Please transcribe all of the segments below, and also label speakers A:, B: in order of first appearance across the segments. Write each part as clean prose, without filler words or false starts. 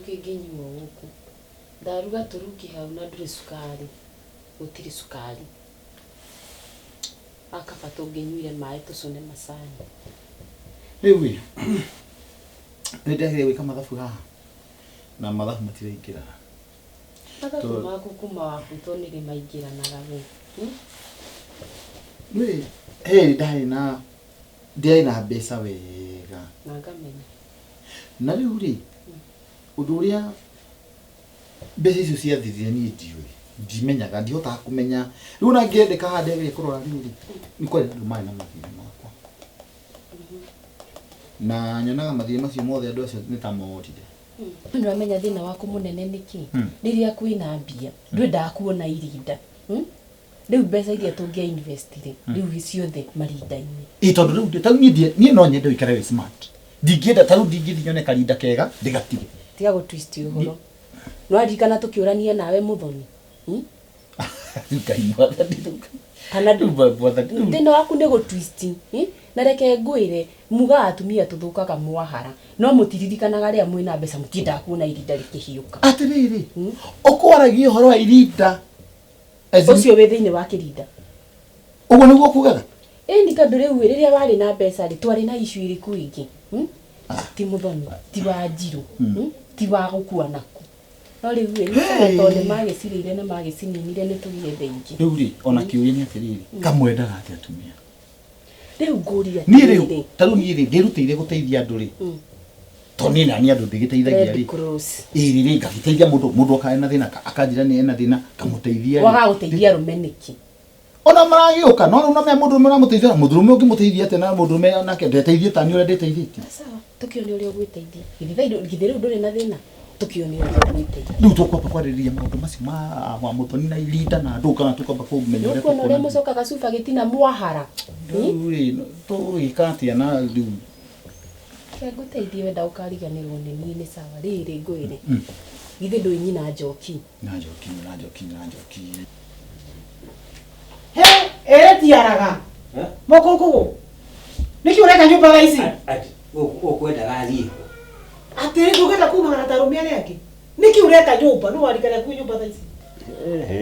A: kĩngĩnyuo gũkũ. Ndaruga tũrungi hau na ndũrĩ cukari. Gũtirĩ cukari. Akaba tũngĩnyuire maĩ tũcũne macani.
B: Rĩu ĩ, nĩ ndagire gwĩka mathabu haha na mathabu matiraingĩrana.
A: Mathabu maku kuma wabutwo nĩrĩ maingĩranaga we?
B: Rĩu he ndarĩ na ndiarĩ na mbeca wega.
A: Na ngamenya.
B: Na rĩu rĩ, ũndũ ũrĩa mbeca icio ciathirire niĩ ndiũĩ, ndimenyaga, ndihotaga kũmenya. Rĩu ona ngĩandĩka haha ndĩrageria kũrora rĩu rĩ, nĩ kwarĩ na andũ marĩ na mathirĩ makwa. Na nyonaga mathirĩ macio mothe andũ acio nĩ ta morire.
A: Nĩ ũramenya thĩna waku mũnene nĩ kĩ? Rĩrĩa kwĩna mbia, ndwendaga kuona irinda. Rĩu mbeca iria tũngĩa invest rĩ, rĩu ciothe marinda-inĩ.
B: Ĩ tondũ rĩu ta rĩu niĩ niĩ no nyende ũikare wĩ smart. Ndingĩenda ta rĩu ndingĩthiĩ nyone karinda kega ndĩgatige.
A: Tiga gũ twist ũhoro. Nĩ waririkana tũkĩũrania nawe Mũthoni?
B: Ngai mwathani rĩu.
A: Kana thĩna waku nĩ gũ twist. Na reke ngwĩre, mugaga atumia tũthũkaga mwahara, no mũtiririkanaga rĩrĩa mwĩna mbeca mũtiendaga kuona irinda rĩkĩhiũka.
B: Atĩrĩrĩ, ũkwaragia ũhoro wa irinda.
A: Ũcio wĩ thĩinĩ wa kĩrinda.
B: Ũguo nĩguo kugaga?
A: Ĩni tondũ rĩu rĩrĩa warĩ na mbeca rĩ, twarĩ na issue ĩrĩkũ ĩngĩ? Ti Mũthoni, ti Wanjirũ, ti wa gũkua naku. No rĩu rĩ, nĩ sawa tondũ nĩ magĩcirĩire na magĩcininire nĩ tũgĩethe ingĩ.
B: Rĩu rĩ, ona kĩũria nĩ atĩrĩrĩ, kamwendaga atĩa atumia?
A: Rĩu ngũria
B: Niĩ rĩu, atĩrĩrĩ. ta rĩu niĩ rĩ, ndĩrutĩire gũteithia andũ rĩ, tondũ niĩ nani andũ ndĩgĩteithagia
A: Red
B: rĩ.
A: Cross.
B: Ĩĩ rĩ, ngagĩteithia mũndũ, mũndũ oka ena thĩna, akanjĩra nĩ ena thĩna, ngamũteithia rĩ.
A: Wagaga gũteithia arũme nĩkĩ?
B: Ona maragĩũka, no rĩu namenya mũndũrũme ũramũteithia, mũndũrũme ũngĩmũteithia atĩa na mũndũrũme nake ndeteithie ta niĩ ũrĩa ndĩteithĩtie?
A: Sawa, tũkĩone ũrĩa ũgwĩteithia. Githĩ rĩu ndũrĩ na thĩna? Tũkĩone ũrĩa ũgwĩteithia.
B: Rĩu tũkwamba kwarĩrĩria maũndũ macio ma wa Mũthoni na irinda na andũ kana tũkwamba kũmenya ũrĩa
A: Nĩũkuona ũrĩa
B: tũkuonania.
A: mũcokaga cuba gĩtina mwahara?
B: Rĩu rĩ, tũgwĩka atĩa na rĩu?
A: Reke ngũteithie wenda ũkariganĩrwo nĩ niĩ nĩ sawa. Rĩrĩ ngwĩre. Githĩ ndũĩ nyina Njoki?
B: Nyina Njoki, nyina Njoki, nyina Njoki.
C: He, ĩrĩ tiaraga. Mũkũngũgũ. Nĩkĩ ũreka nyũmba thaa ici?
D: Ati, ũkwendaga thiĩ kũ?
C: Atĩrĩ, ndũngĩenda kumagara ta arũme arĩa angĩ. Nĩkĩ ũreka nyũmba? Nũ warika rĩaku nyũmba thaa ici?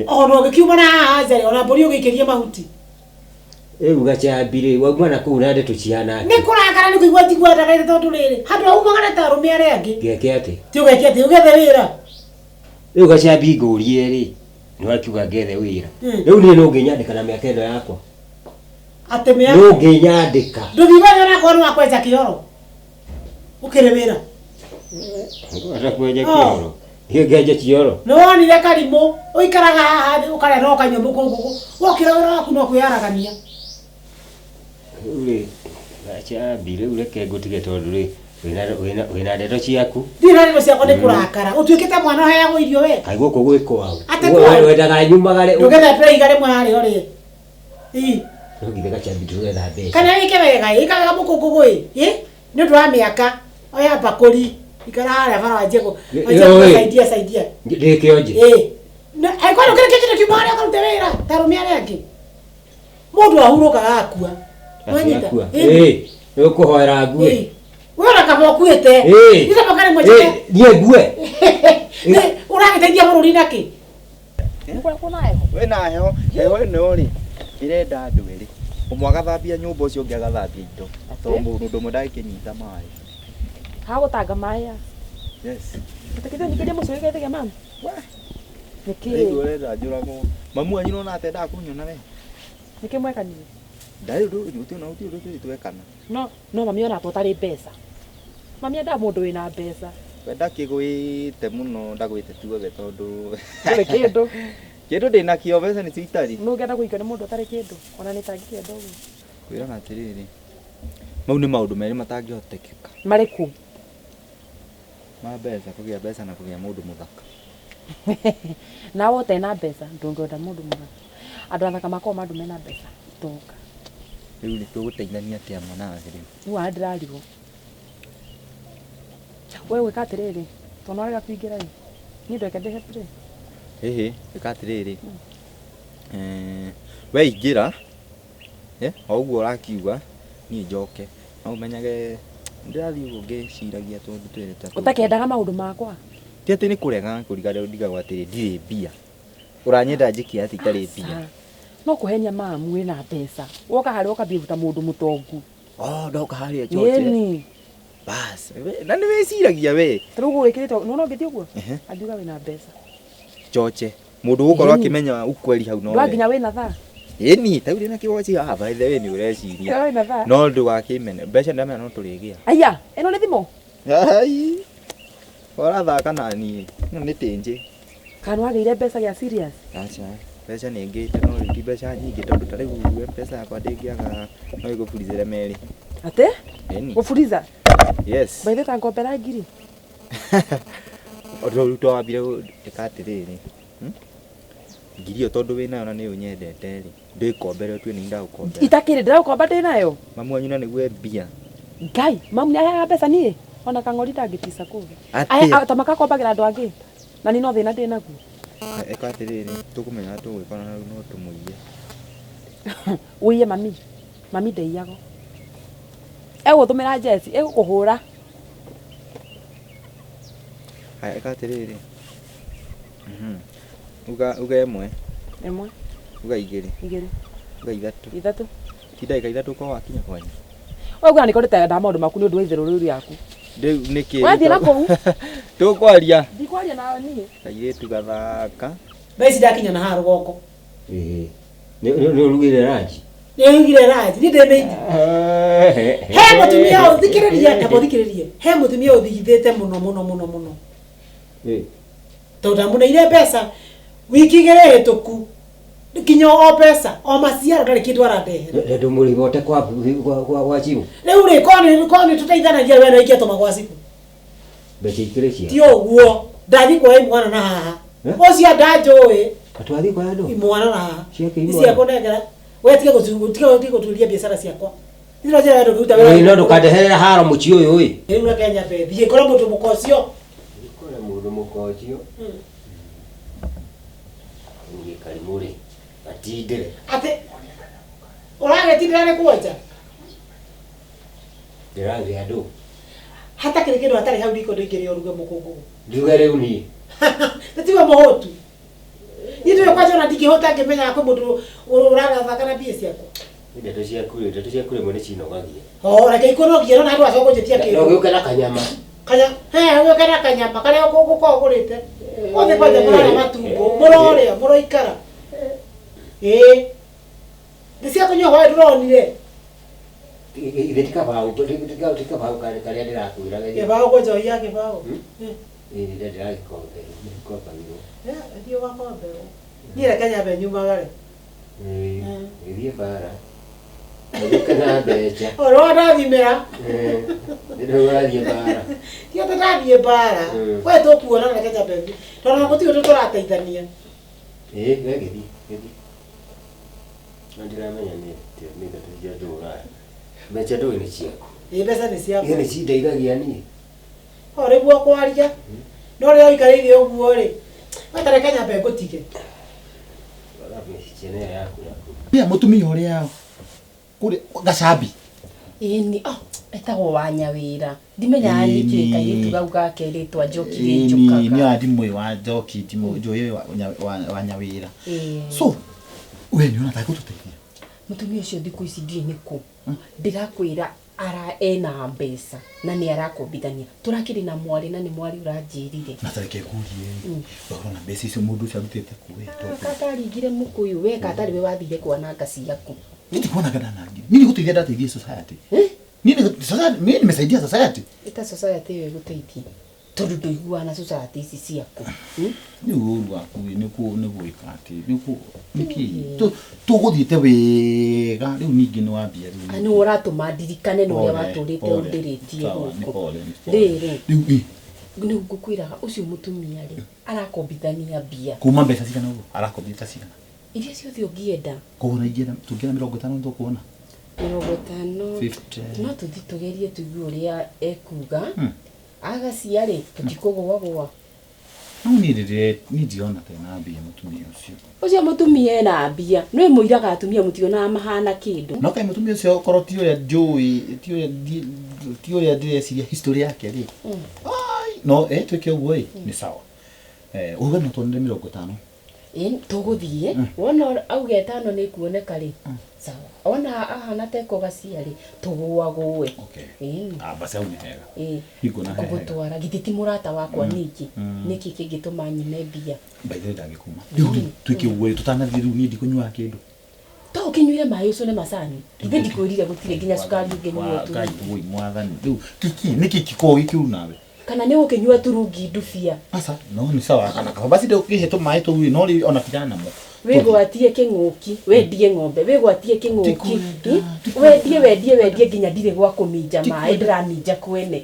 C: Ona ũgĩkiuma na haha nja rĩ, ona mbũri ũgĩikĩria mahuti.
D: Rĩu gacambi rĩ, wauma na kũu na ndeto cihana atĩa?
C: Nĩ kũrakara nĩ kũigua njigua ndakarĩte tondũ rĩrĩ, handũ ha umagare ta arũme arĩa angĩ.
D: Ngeke atĩ?
C: Ti ũgeke atĩ, ũgethe wĩra.
D: Rĩu gacambi ngũrie rĩ, nĩ wakiuga ngethe wĩra. Rĩu niĩ no ũngĩnyandĩka na mĩaka ĩno yakwa?
C: Atĩ mĩaka?
D: No ũngĩnyandĩka.
C: Ndũthiĩ wĩra onakorwo nĩ wa kwenja kĩoro. Ũkĩrĩ wĩra.
D: Ata kwenja kĩoro. Niĩ ngenje kĩoro.
C: Nĩ wonire karimũ, ũikaraga haha thĩ ũkarĩa na ũkanyua mũkũngũgũ. Wokĩra wĩra waku no kwĩaragania.
D: Rĩu rĩ, gacambi rĩu reke ngũtige tondũ rĩ, wĩna wĩna wĩna ndeto ciaku.
C: Ndirĩ na ndeto ciakwa nĩ kũrakara. Ũtuĩkĩte mwana ũheagwo irio we.
D: Kaĩ gũkũ gwĩ kwao?
C: Atĩ kwao?
D: Wendaga nyumagare.
C: Ndũgetha ndĩraiga rĩmwe harĩa ũrĩe. Ii.
D: No githĩ gacambi ndũretha mbeca.
C: Kana wĩke wega ĩ, ĩka wega mũkũngũgũ ĩ. Ĩ, nĩ ũndũ wa mĩaka. Oya mbakũri. Ikara harĩa bara wanjie kũ. Wanjie kũsaidia saidia.
D: Ndĩ kĩonje.
C: Ĩ. Na angĩkorwo ndũkĩrĩ kĩonje ndũkiuma harĩa ũkarute wĩra ta arũme arĩa angĩ. Mũndũ ahurũkaga akua. Wanyita?
D: Akua. Ĩ, nĩ ũkũhoera ngue.
C: Ĩ. We ona kaba ũkuĩte.
D: Ĩ.
C: Nĩ kaba karĩ mwenjete.
D: Ĩ, niĩ ngue.
C: Nĩ ũragĩteithia bũrũri na kĩ?
E: Wĩna heho, heho ĩno rĩ, ĩrenda andũ erĩ. Ũmwe agathambia nyũmba ũcio ũngĩ agathambia indo. Tondũ mũndũ ũmwe ndangĩkĩnyita maĩ.
F: Hagũtanga maĩ ya.
E: Yes.
F: Ũtakĩte nyingĩrie mũcũĩ geithĩge mami. Nĩkĩ?
E: Rĩu ũrenda njũragwo. Mamu wanyu nĩwona atendaga kũnyona we.
F: Nĩkĩ mwekanire?
E: Ndarĩ ũndũ gũtirĩ na gũtirĩ ũndũ tũrĩ twekana.
F: No no mami ona tũtarĩ mbeca. Mami endaga mũndũ wĩna mbeca.
E: We ndakĩgwĩte mũno ndagwĩte tuothe tondũ
F: Ndũrĩ kĩndũ.
E: Kĩndũ ndĩnakĩo mbeca nĩcio itarĩ.
F: Nũ ũngĩenda kũhikio nĩ mũndũ ũtarĩ kĩndũ? Ona nĩ itangĩkĩenda ũguo.
E: Kwĩraga atĩrĩrĩ, mau nĩ maũndũ merĩ matangĩhotekeka.
F: Marĩkũ?
E: Ma mbeca, kũgĩa mbeca na kũgĩa mũndũ mũthaka.
F: Nawe ũtarĩ na mbeca ndũngĩenda mũndũ mũthaka. Andũ athaka makoragwo ma andũ mena mbeca itonga.
E: Rĩu rĩ tũgũteithania atĩa mwana wa rĩu?
F: Rĩu haha ndĩrarigwo. We gwĩka atĩrĩrĩ, tondũ nĩwarega kũingĩra ĩ, niĩ ndweke ndĩhe play.
E: Ĩhĩ, ĩka atĩrĩrĩ, we ingĩra, o ũguo ũrakiuga, niĩ njoke. No ũmenyage, nĩndĩrathiĩ ũguo ngĩciragia tũũndũ twĩrĩ ta tũtũ.
F: Ũtakĩendaga maũndũ makwa?
E: Ti atĩ nĩ kũrega kũriga ndigagwo atĩrĩ ndirĩ mbia. Ũranyenda njĩke atĩ itarĩ mbia.
F: No kũhenia mamu wĩna mbeca. Woka harĩa ũkambia ta mũndũ mũtongu.
E: Oh, ndoka harĩa George.
F: Ĩni.
E: Bas, na nĩ wĩciragia we.
F: Ta rĩu ũguo wĩkĩrĩte, nĩwona ũngĩthiĩ ũguo?
E: Ehe.
F: Angiuga wĩna mbeca.
E: George, mũndũ ũgũkorwo
F: Ĩni.
E: akĩmenya ukweli hau no
F: Ndwa
E: we.
F: nginya wĩna thaa.
E: Ĩni, ta rĩu ndĩna kĩwoci haha by the way nĩ ũreciria.
F: Wĩna thaa.
E: No ndũgakĩmene. Mbeca ndamenya no tũrĩgĩa.
F: Aya, ĩno nĩ thimũ.
E: Ai. Ũrathaka na niĩ. Ĩno nĩ tĩnjĩ.
F: Kana nĩwagĩire mbeca gĩa serious?
E: Aca. Mbeca nĩ ngĩte no rĩu ti mbeca nyingĩ tondũ ta rĩu mbeca yakwa ndĩngĩaga no ĩgũburizĩre merĩ.
F: Atĩ?
E: Ĩni.
F: Gũburiza?
E: Yes.
F: By the way ta ngombera ngiri.
E: Rĩu rĩu twambire ĩka atĩrĩrĩ. Ngiri ĩyo tondũ wĩnayo na nĩ ũnyendete rĩ. Ndĩkombere ũtue nĩ ndagũkombera.
F: Itakĩrĩ ndĩragũkomba ndĩnayo.
E: Mamu wanyu na nĩgue mbia.
F: Ngai, mamu nĩaheaga mbeca niĩ. Ona kang'ori ndangĩtica kũu.
E: Atĩ.
F: Aya, ta makakombagĩra andũ angĩ. Na niĩ no thĩna ndĩ naguo.
E: Ĩka atĩrĩrĩ, tũkũmenya tũgwĩka na rĩu no tũmũiye.
F: Ũiye mami. Mami ndaiyago. Egũtũmĩra njeci, egũkũhũra.
E: Haya, ĩka atĩrĩrĩ. Uga uga ĩmwe,
F: Ĩmwe,
E: uga igĩrĩ,
F: igĩrĩ,
E: uga ithatũ.
F: ithatũ.
E: Ti ndagĩka ithatũ ũkorwo wakinya kwanyu.
F: Ũguo nĩko ndĩtenda maũndũ maku nĩ ũndũ wa itherũ rĩu rĩaku.
E: Rĩu nĩkĩ?
F: Wathiĩ na kũu.
E: Tũkwaria.
F: Ndikwaria nawe niĩ.
E: Kairĩtu gathaka.
C: Thaa ici ndakinya na haha rũgongo.
D: Ĩĩ. Nĩ ũrugire ranji?
C: Nĩrugire ranji, niĩ ndĩ mĩingĩ. He mũtumia ũthikĩrĩrie, tamba ũthikĩrĩrie. He mũtumia ũthigithĩte mũno mũno mũno mũno.
D: Ĩĩ.
C: Tondũ ndamũneire mbeca wiki igĩrĩ hĩtũku kinya o mbeca o maciaro ndarĩ kĩndũ arandehera.
D: Ndũmũribote kwa kwa cibũ.
C: Rĩu rĩ korwo nĩ tũteithanagia we no ingĩatũma gwa cibũ.
D: Mbeca ikĩrĩ cia.
C: Ti ũguo ndathiĩ kuoya imwana na haha. Ũcio ndanjũĩ
D: Atwathiĩ kwa andũ.
C: imwana na haha.
D: Ciake imwana.
C: Ici akũnengera. We tiga gũtuĩria biacara ciakwa. Niĩ no njĩra ndũngĩruta wĩra.
D: Ĩĩ no ndũkandeherere haro mũciĩ ũyũ ĩ.
C: Rĩu reke nyambe thiĩ ngore mũndũ mũka ũcio.
D: Kore mũndũ mũka ũcio. Niĩ karimũ rĩ gatindĩre.
C: Atĩ ũragĩtindĩra nĩ kwonja.
D: Ndĩrathiĩ andũ.
C: Hatakĩrĩ kĩndũ hatarĩ hau riko ndũingĩre ũruge mũkũngũgũ.
D: Nduge rĩu niĩ.
C: Nĩ tiwe mũhũtu. Niĩ ndũĩ kwanja ona ndingĩhũta ngĩmenyaga kwĩ mũndũ ũragathaka na mbia ciakwa.
D: Ndeto ciaku rĩ, ndeto ciaku rĩmwe nĩ cinogagia.
C: O reke ikunogie no na andũ acio kũnjĩtia
D: Na
C: kĩndũ.
D: ũgĩũke na kanyama.
C: Kanya, he ũgĩũke na kanyama karĩa ũgũkorwo ũgũrĩte. Othe kwanja mũrarĩa matumbo, mũrorĩa, mũroikara. Ĩĩ. Nĩ cia kũnyua hwaĩ ndũronire.
D: Ithe ti kabaũ, ti kabaũ karĩa ndĩrakwĩraga.
C: Kĩbaũ kwa njohi ya kĩbaũ.
D: Ĩĩ ndĩragĩkomberwo, nĩgĩkombagĩrwo.
C: Thiĩ ũgakomberwo. Niĩ reke nyambe nyumagare.
D: Ĩĩ, gĩthiĩ bara. Ũgĩũke na mbeca.
C: Oro ndathimĩra.
D: Nĩ ũrathiĩ bara.
C: Ti atĩ ndathiĩ mbara. We tũkuona reke nyambe thiĩ. Tondũ gũtirĩ ũndũ tũrateithania.
D: Ĩĩ, we gĩthiĩ, gĩthiĩ. No ndiramenya nĩ ndeto cia andũ ũraya. Mbeca ndũĩ nĩ ciaku.
C: Ĩĩ mbeca nĩ ciakwa.
D: Ĩĩ nĩ cindeithagia niĩ.
C: O rĩguo kwaria. No rĩrĩa ũikarĩire ũguo rĩ, we ta reke nyambe ngũtige.
B: Pia mũtumia ũrĩa kũrĩa Gacambi.
A: Ĩni, oh, etagwo wa Nyawĩra. Ndimenyaga nĩkĩ kairĩtu kau gakerĩtwo Njoki
B: Ĩni,
A: gĩnjũkaga.
B: nĩ ndimũĩ wa Njoki, ndimũĩ njũĩ wa Nyawĩra.
A: Ĩĩ.
B: So, we nĩ ũrona ta egũtũteithia?
A: Mũtumia ũcio thikũ ici ndiũĩ nĩkũ. Ndĩrakwĩra ara ena mbeca na nĩ arakombithania. Tũrakĩrĩ na mwarĩ na nĩ mwarĩ ũranjĩrire.
B: Na ta reke ngũrie, we ũrona mbeca icio mũndũ ũcio arutĩte kũ we?
A: Kataringire mũkũyũ we katarĩ we wathire kwananga ciaku.
B: Niĩ ndikuonaga ndanangire. Niĩ nĩgũteithia ndateithia society. Niĩ nimesaidia society.
A: Ĩta society ĩyo ĩgũteithie. Tondũ ndũiguaga na society ici ciaku.
B: Rĩu ũru waku nĩ gwĩka atĩ nĩkĩ tũgũthiĩte wega rĩu ningĩ nĩ wambia rĩu.
A: Nĩ ũratũma ndirikane na ũrĩa watũrĩte ũndĩrĩtie gũkũ. Rĩrĩ
B: Rĩu
A: nĩ ngũkwĩraga ũcio mũtumia rĩ arakombithania mbia.
B: Kuma mbeca cigana ũguo arakombithia cigana?
A: Iria ciothe ũngĩenda.
B: Koguo na ingĩenda tũngĩenda 50 nĩ tũkuona.
A: 50.
B: 50.
A: No tũthiĩ tũgerie tũigue ũrĩa ekuga. Agacia rĩ tũtikũgũagũa.
B: No niĩ rĩrĩa niĩ ndirona ta ena mbia mũtumia ũcio.
A: Ũcio mũtumia ena mbia. Nĩ mũiraga atumia mũtionaga mahana kĩndũ.
B: No kaĩ mũtumia ũcio okorwo ti ũrĩa njũĩ, ti ũrĩa ndĩreciria history yake rĩ. Ai, No twĩke ũguo ĩ nĩ sawa. Uge no tuonere 50.
A: Ĩ tũgũthiĩ wona auge 5 nĩ kuoneka rĩ sawa ona ahana teko gacia rĩ tũgũagũe.
B: Okay.
A: Ĩ.
B: Ah basi hau nĩ hega.
A: Ĩ.
B: Nĩnguona he hega.
A: Ngũgũtwara githĩ ti mũrata wakwa ningĩ nĩkĩ kĩngĩtũma nyime mbia?
B: By the way ndangĩkuma. Rĩu rĩ twĩke ũguo ĩ tũtanathiĩ rĩu niĩ ndikũnyuaga kĩndũ.
A: To ũkĩnyuire maĩ ũcũne macani githĩ ndikwĩrire gũtirĩ nginya cukari ũngĩnyua
B: Ngai
A: turungi.
B: woi mwathani. Rĩu kiki nĩkĩ gĩkoragwo gĩ kĩũru nawe?
A: Kana nĩ ũgũkĩnyua turungi ndubia.
B: Aca no nĩ sawa kana kaba basi ndũkĩhe tũmaĩ tũu ĩ no rĩ ona tigana namo.
A: Wĩgwatie kĩng'ũki wendie ng'ombe wĩgwatie kĩng'ũki
B: Tikwenda,
A: wendie wendie wendie nginya ndirĩ gwa kũminja maĩ ndĩraminja kwene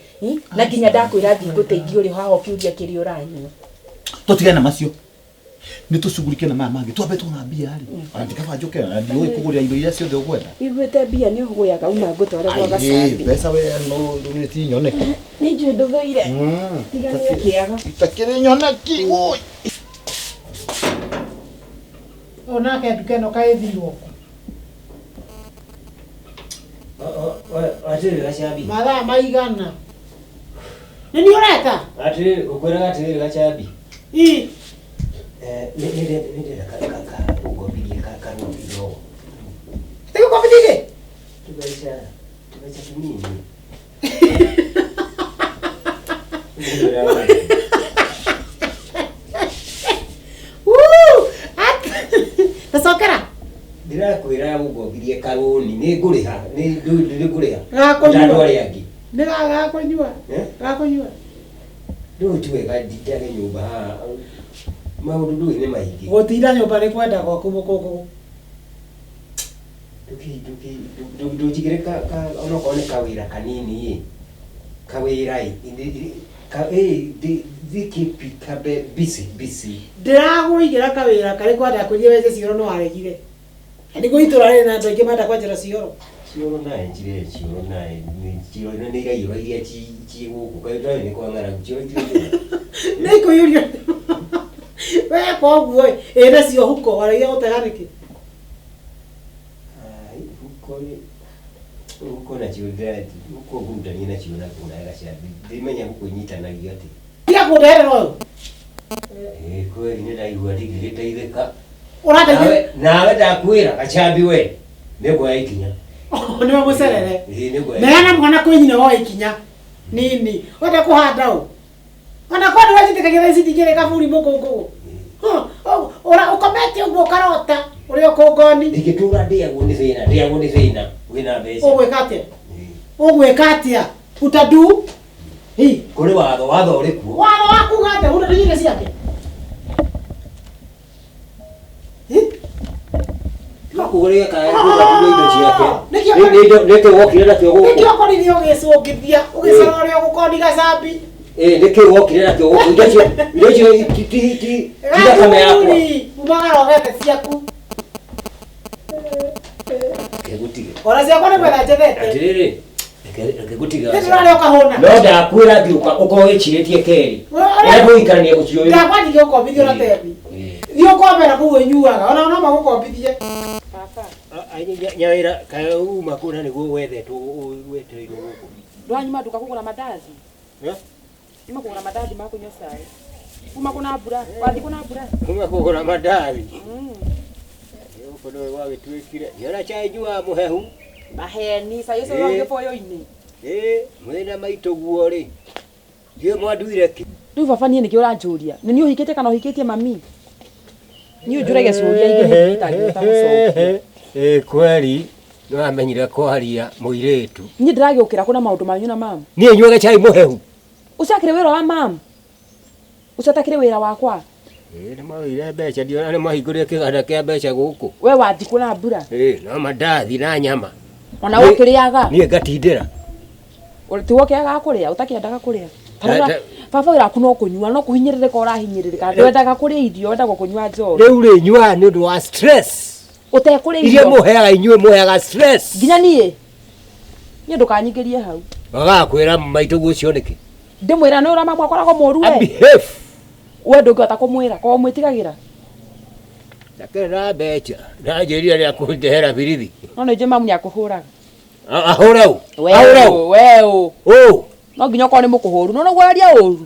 A: na nginya ndakwĩra thiĩ ngũteithie ũrĩ haha ũkĩũria kĩrĩa ũranyua.
B: Tũtigane na macio. Nĩ tũcugurike na maya mangĩ twambe tuona mbia rĩ. Ona ndikaba njũke na ndiũĩ kũgũrĩra indo iria ciothe ũkwenda.
A: Wiguĩte mbia nĩ ũgũyaga uma ngũtware gwa
B: Ai,
A: gacambi.
B: mbeca we no nĩ ti nyoneki.
A: Nĩ njũĩ ndũthũire tiga nĩ kĩaga.
B: Itakĩrĩ nyoneki woi.
C: Onake nduka ĩno kaĩthirwo kũ?
D: Atĩrĩrĩ gacambi.
C: Mathaa maigana. Nĩ niĩ ũreta?
D: Atĩrĩrĩ ũkwĩraga atĩrĩrĩ gacambi.
C: Ii.
D: Nĩ ndĩrenda ũngobithie karũni kidogo.
C: Ndigũkombithie kĩ?
D: Tũbeca tũbeca tũnini.
C: Wuu! Tacokera.
D: Ndĩrakwĩra ũngobithie karũni nĩ ngũrĩha nĩ ngũrĩha.
C: Gakũnyua.
D: Andũ arĩa angĩ.
C: Nĩ gakũnyua. Gakũnyua.
D: Rĩu ti wega ndindage nyũmba haha. Maũndũ ndũĩ nĩ maingĩ.
C: Gũtinda nyũmba nĩ kwenda gwaku mũkũngũ.
D: Ndũnjigĩre onokorwo nĩ kawĩra kanini ĩ. Kawĩra ĩ thiĩ kabe busy busy.
C: Ndĩragũigĩra kawĩra karĩ kwenda kwĩria wenje cioro no waregire. Na nĩguo itũra rĩrĩ na andũ aingĩ marenda kwenjera cioro.
D: Cioro naĩ njire cioro naĩ cioro nĩ iraiyũra iria ci gũkũ kaĩ ndoĩ nĩ kwa ng'aragu cioro itirĩ.
C: Nĩ ikũiyũrio. Weka ũguo ĩ, ĩ nacio huko waregire gũtega nĩkĩ?
D: Ai huko huko nacio huko ngurudania nacio na kũna gacambi ndimenya huko inyitanagio atĩ.
C: Tiga kũndeherera ũyũ.
D: Ĩ kweli nĩ ndaigua ndingĩgĩteithĩka.
C: Ũrateithia.
D: Nawe ndakwĩra gacambi we nĩ nguoya ikinya.
C: Nĩwe mũcerere.
D: Ĩ nĩ nguoya.
C: Neana mwana kwĩ nyina woe ikinya. Nini. Wenda kũhanda ũ? Ona kwa nĩ wenjitĩkagia thaa ici ndingĩrĩ kaburi mũkũngũgũ. Ũkomete ũguo ũkarota ũrĩ ũkũngoni.
D: Ndingĩtũra ndĩagwo nĩ thĩna ndĩagwo nĩ thĩna wĩna mbeca.
C: Ũgwĩka atĩa? Ũgwĩka atĩa? Utadu? Hi.
D: Kũrĩ watho watho ũrĩ kuo.
C: Watho wa kuga atĩa? Utadu irio ciake?
D: Kũgũrĩra kana kũgũrĩra indo ciake.
C: Nĩkĩo
D: Nĩkĩ wokire nakĩo gũkũ?
C: Nĩkĩo ũkorire ũgĩcũngithia ũgĩcora ũrĩa ũgũkoni gacambi.
D: Ĩ nĩkĩ wokire nakĩo gũkũ? Indo icio indo icio ti ti ti thakame yakwa.
C: Gathuri umaga rogete ciaku.
D: Reke ngũtige.
C: Ona ciakwa nĩ gwetha njethete.
D: Atĩrĩrĩ reke ngũtige.
C: Nĩ ndĩrarĩa ũkahũna.
D: No ndakwĩra thiĩ ũkorwo wĩcirĩtie kerĩ. Ũrĩa tũgũikarania gũciũĩ.
C: Ndakwa ndingĩgũkombithia ona tebi. Thiĩ ũkombera kũu ũnyuaga ona no magũkombithie.
F: Baba.
D: Nyawĩra kaĩ uma kũna nĩguo wethetwo wetereirwo gũkũ.
F: Ndwanyuma nduka kũgũra mandathi. Nyuma kũgũra mandathi ma kũnyua cai. Uma kũna mbura, wathiĩ kũna mbura.
D: Uma kũgũra mandathi. Gũkũ nĩwe gwagĩtuĩkire. Ndiona cai nyuaga mũhehu.
F: Maheni, cai ũcio ũrĩa gĩboyo-inĩ.
D: Ĩ mwĩna maitũ guo rĩ. Ndiũĩ mwanduire kĩ.
F: Rĩu baba niĩ nĩkĩo ũranjũria. Nĩ niĩ ũhikĩtie kana ũhikĩtie mami? Niĩ ũnjũragia ciũria ingĩ niĩ itangĩhota gũcokia.
D: Ĩ kweri nĩwamenyire kwaria mũirĩtu.
F: Niĩ ndĩragĩũkĩra kũna maũndũ manyu na mamu.
D: Niĩ nyuage cai mũhehu.
F: Ũcio akĩrĩ wĩra wa mamu. Ũcio atakĩrĩ wĩra wakwa.
D: Ĩ nĩmaoire mbeca ndiona nĩmahingũrire kĩganda kĩa mbeca gũkũ.
F: We wathiĩ kũna mbura.
D: Ĩ no mandathi na nyama.
F: Ona ũkĩrĩaga.
D: Niĩ ngatindĩra.
F: Ti wokĩagaga kũrĩa ũtakĩendaga kũrĩa. Baba wĩra waku no kũnyua no kũhinyĩrĩrĩka ũrahinyĩrĩrĩka. Ndwendaga kũrĩa irio wendaga kũnyua njohi.
D: Rĩu rĩ nyuaga nĩ ũndũ wa stress.
F: Ũtekũrĩa
D: Iria
F: irio.
D: mũheaga inyuĩ mũheaga stress.
F: Nginya niĩ. Niĩ ndũkanyingĩrie hau.
D: Wagaga kwĩra maitũ guo ũcio nĩkĩ?
F: Ndĩmwĩra nĩ ũrĩa mamu akoragwo mũru we.
D: Behave.
F: We ndũngĩhota kũmwĩra korwo ũmwĩtigagĩra.
D: Ndakĩrĩ na mbeca. Ndanjĩrire nĩ akũndehera birithi.
F: No nĩ njũĩ mamu nĩ akũhũraga.
D: Ahũra ũ? Ahũra ũ?
F: Weũ.
D: Ũ.
F: No nginya ũkorwo nĩ mũkũhũru. No noguo aria ũru.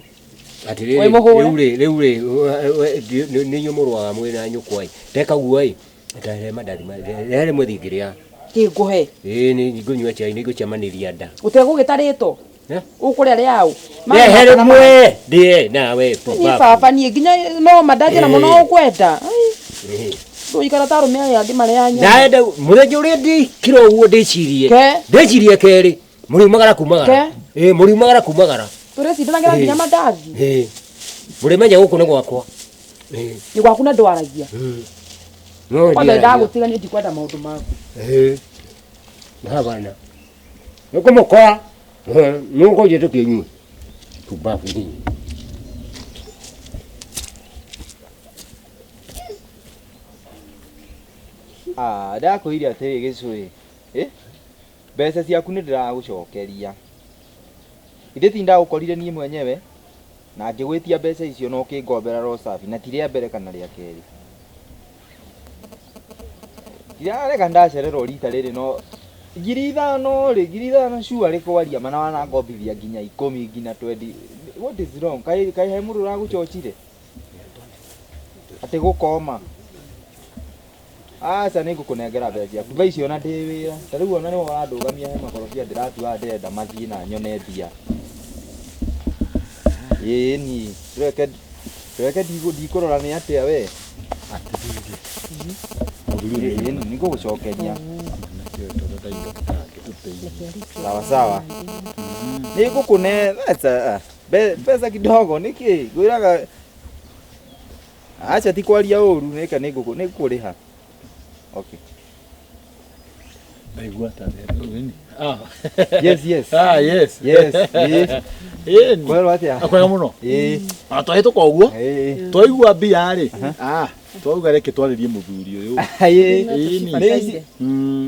D: Atĩrĩrĩ,
F: Wĩ mũhũre.
D: rĩu rĩ rĩu rĩ nĩ inyuĩ mũrũaga mwĩ na nyũkwa ĩ ndeka ũguo ĩ ndarehe mandathi rehe rĩmwe thiĩ ngĩrĩa.
F: Kĩ ngũhe?
D: Ĩĩ nĩ ngũnyua chai nĩ ngũcemanĩria nda.
F: Ũtegũgĩtarĩtwo?
D: Eh?
F: Ũkũrĩa rĩaũ?
D: Rehe rĩmwe ndĩe nawe
F: Niĩ baba niĩ nginya no mandathi namo no
D: Eh.
F: ũkwenda. Ai, Ndũikara ta arũme aya angĩ marĩa nyama.
D: Ndaenda mũthenya ũrĩa ndĩkira ũguo ndĩcirie
F: Ke?
D: ndĩcirie kerĩ mũriumagara kumagara ĩĩ mũriumagara kumagara.
F: Tũrĩcindanagĩra nginya
D: Eh.
F: mandathi.
D: Ĩĩ mũrĩmenya gũkũ nĩ gwakwa. Ĩĩ.
F: Nĩ gwaku na ndwaragia.
D: No
F: Kwanza
D: ndiaragia.
F: ndagũtiga niĩ ndikwenda maũndũ maku.
D: Ĩĩ. Habana. Nĩkũmũkora nĩũkũnjĩtũkia inyuĩ. Pumbavu nyinyi.
E: Ah, ndakwĩire atĩrĩ gĩcũĩ ĩ mbeca ciaku nĩ ndĩragũcokeria ithe ti ndagũkorire niĩ mwenyewe na ngĩgwĩtia mbeca icio na ũkĩngombera rosafi na ti rĩa mbere kana rĩa kerĩ ndirarega ndacererwo rita rĩrĩ no 5,000 rĩ 5,000 cua rĩ kwaria mana wanangombithia nginya 10 nginya 20. What is wrong? Kaĩ kaĩ he mũndũ ũragũchochire atĩ gũkoma? Aca nĩ ngũkũnengera mbeca ciaku thaa ici ona ndĩ wĩra ta rĩu ona nĩwe ũrandũgamia he makorobia ndĩratuaga ndĩrenda mathiĩ na nyone mbia ĩni reke reke ndikũrora nĩ atĩa we. Ĩni nĩ ngũgũcokeria sawa sawa nĩ ngũkũne mbeca mbeca kidogo nĩkĩ ngwĩraga aca ti kwaria ũru nĩke nĩ ngũkũrĩha. Okay.
B: Ndaigua ta nini? Ah.
E: Yes, yes.
B: Ah, yes.
E: Yes, yes.
B: Ĩni.
E: Kwero atĩa?
B: Kwega mũno.
E: Ĩĩ.
B: Ona twahĩtũka ũguo.
E: Ĩĩ.
B: Twaigua mbia rĩ. Ah, twauga reke twarĩrie mũthuri ũyũ.
E: Ĩĩ.
B: Ĩni.
E: Nĩ ici.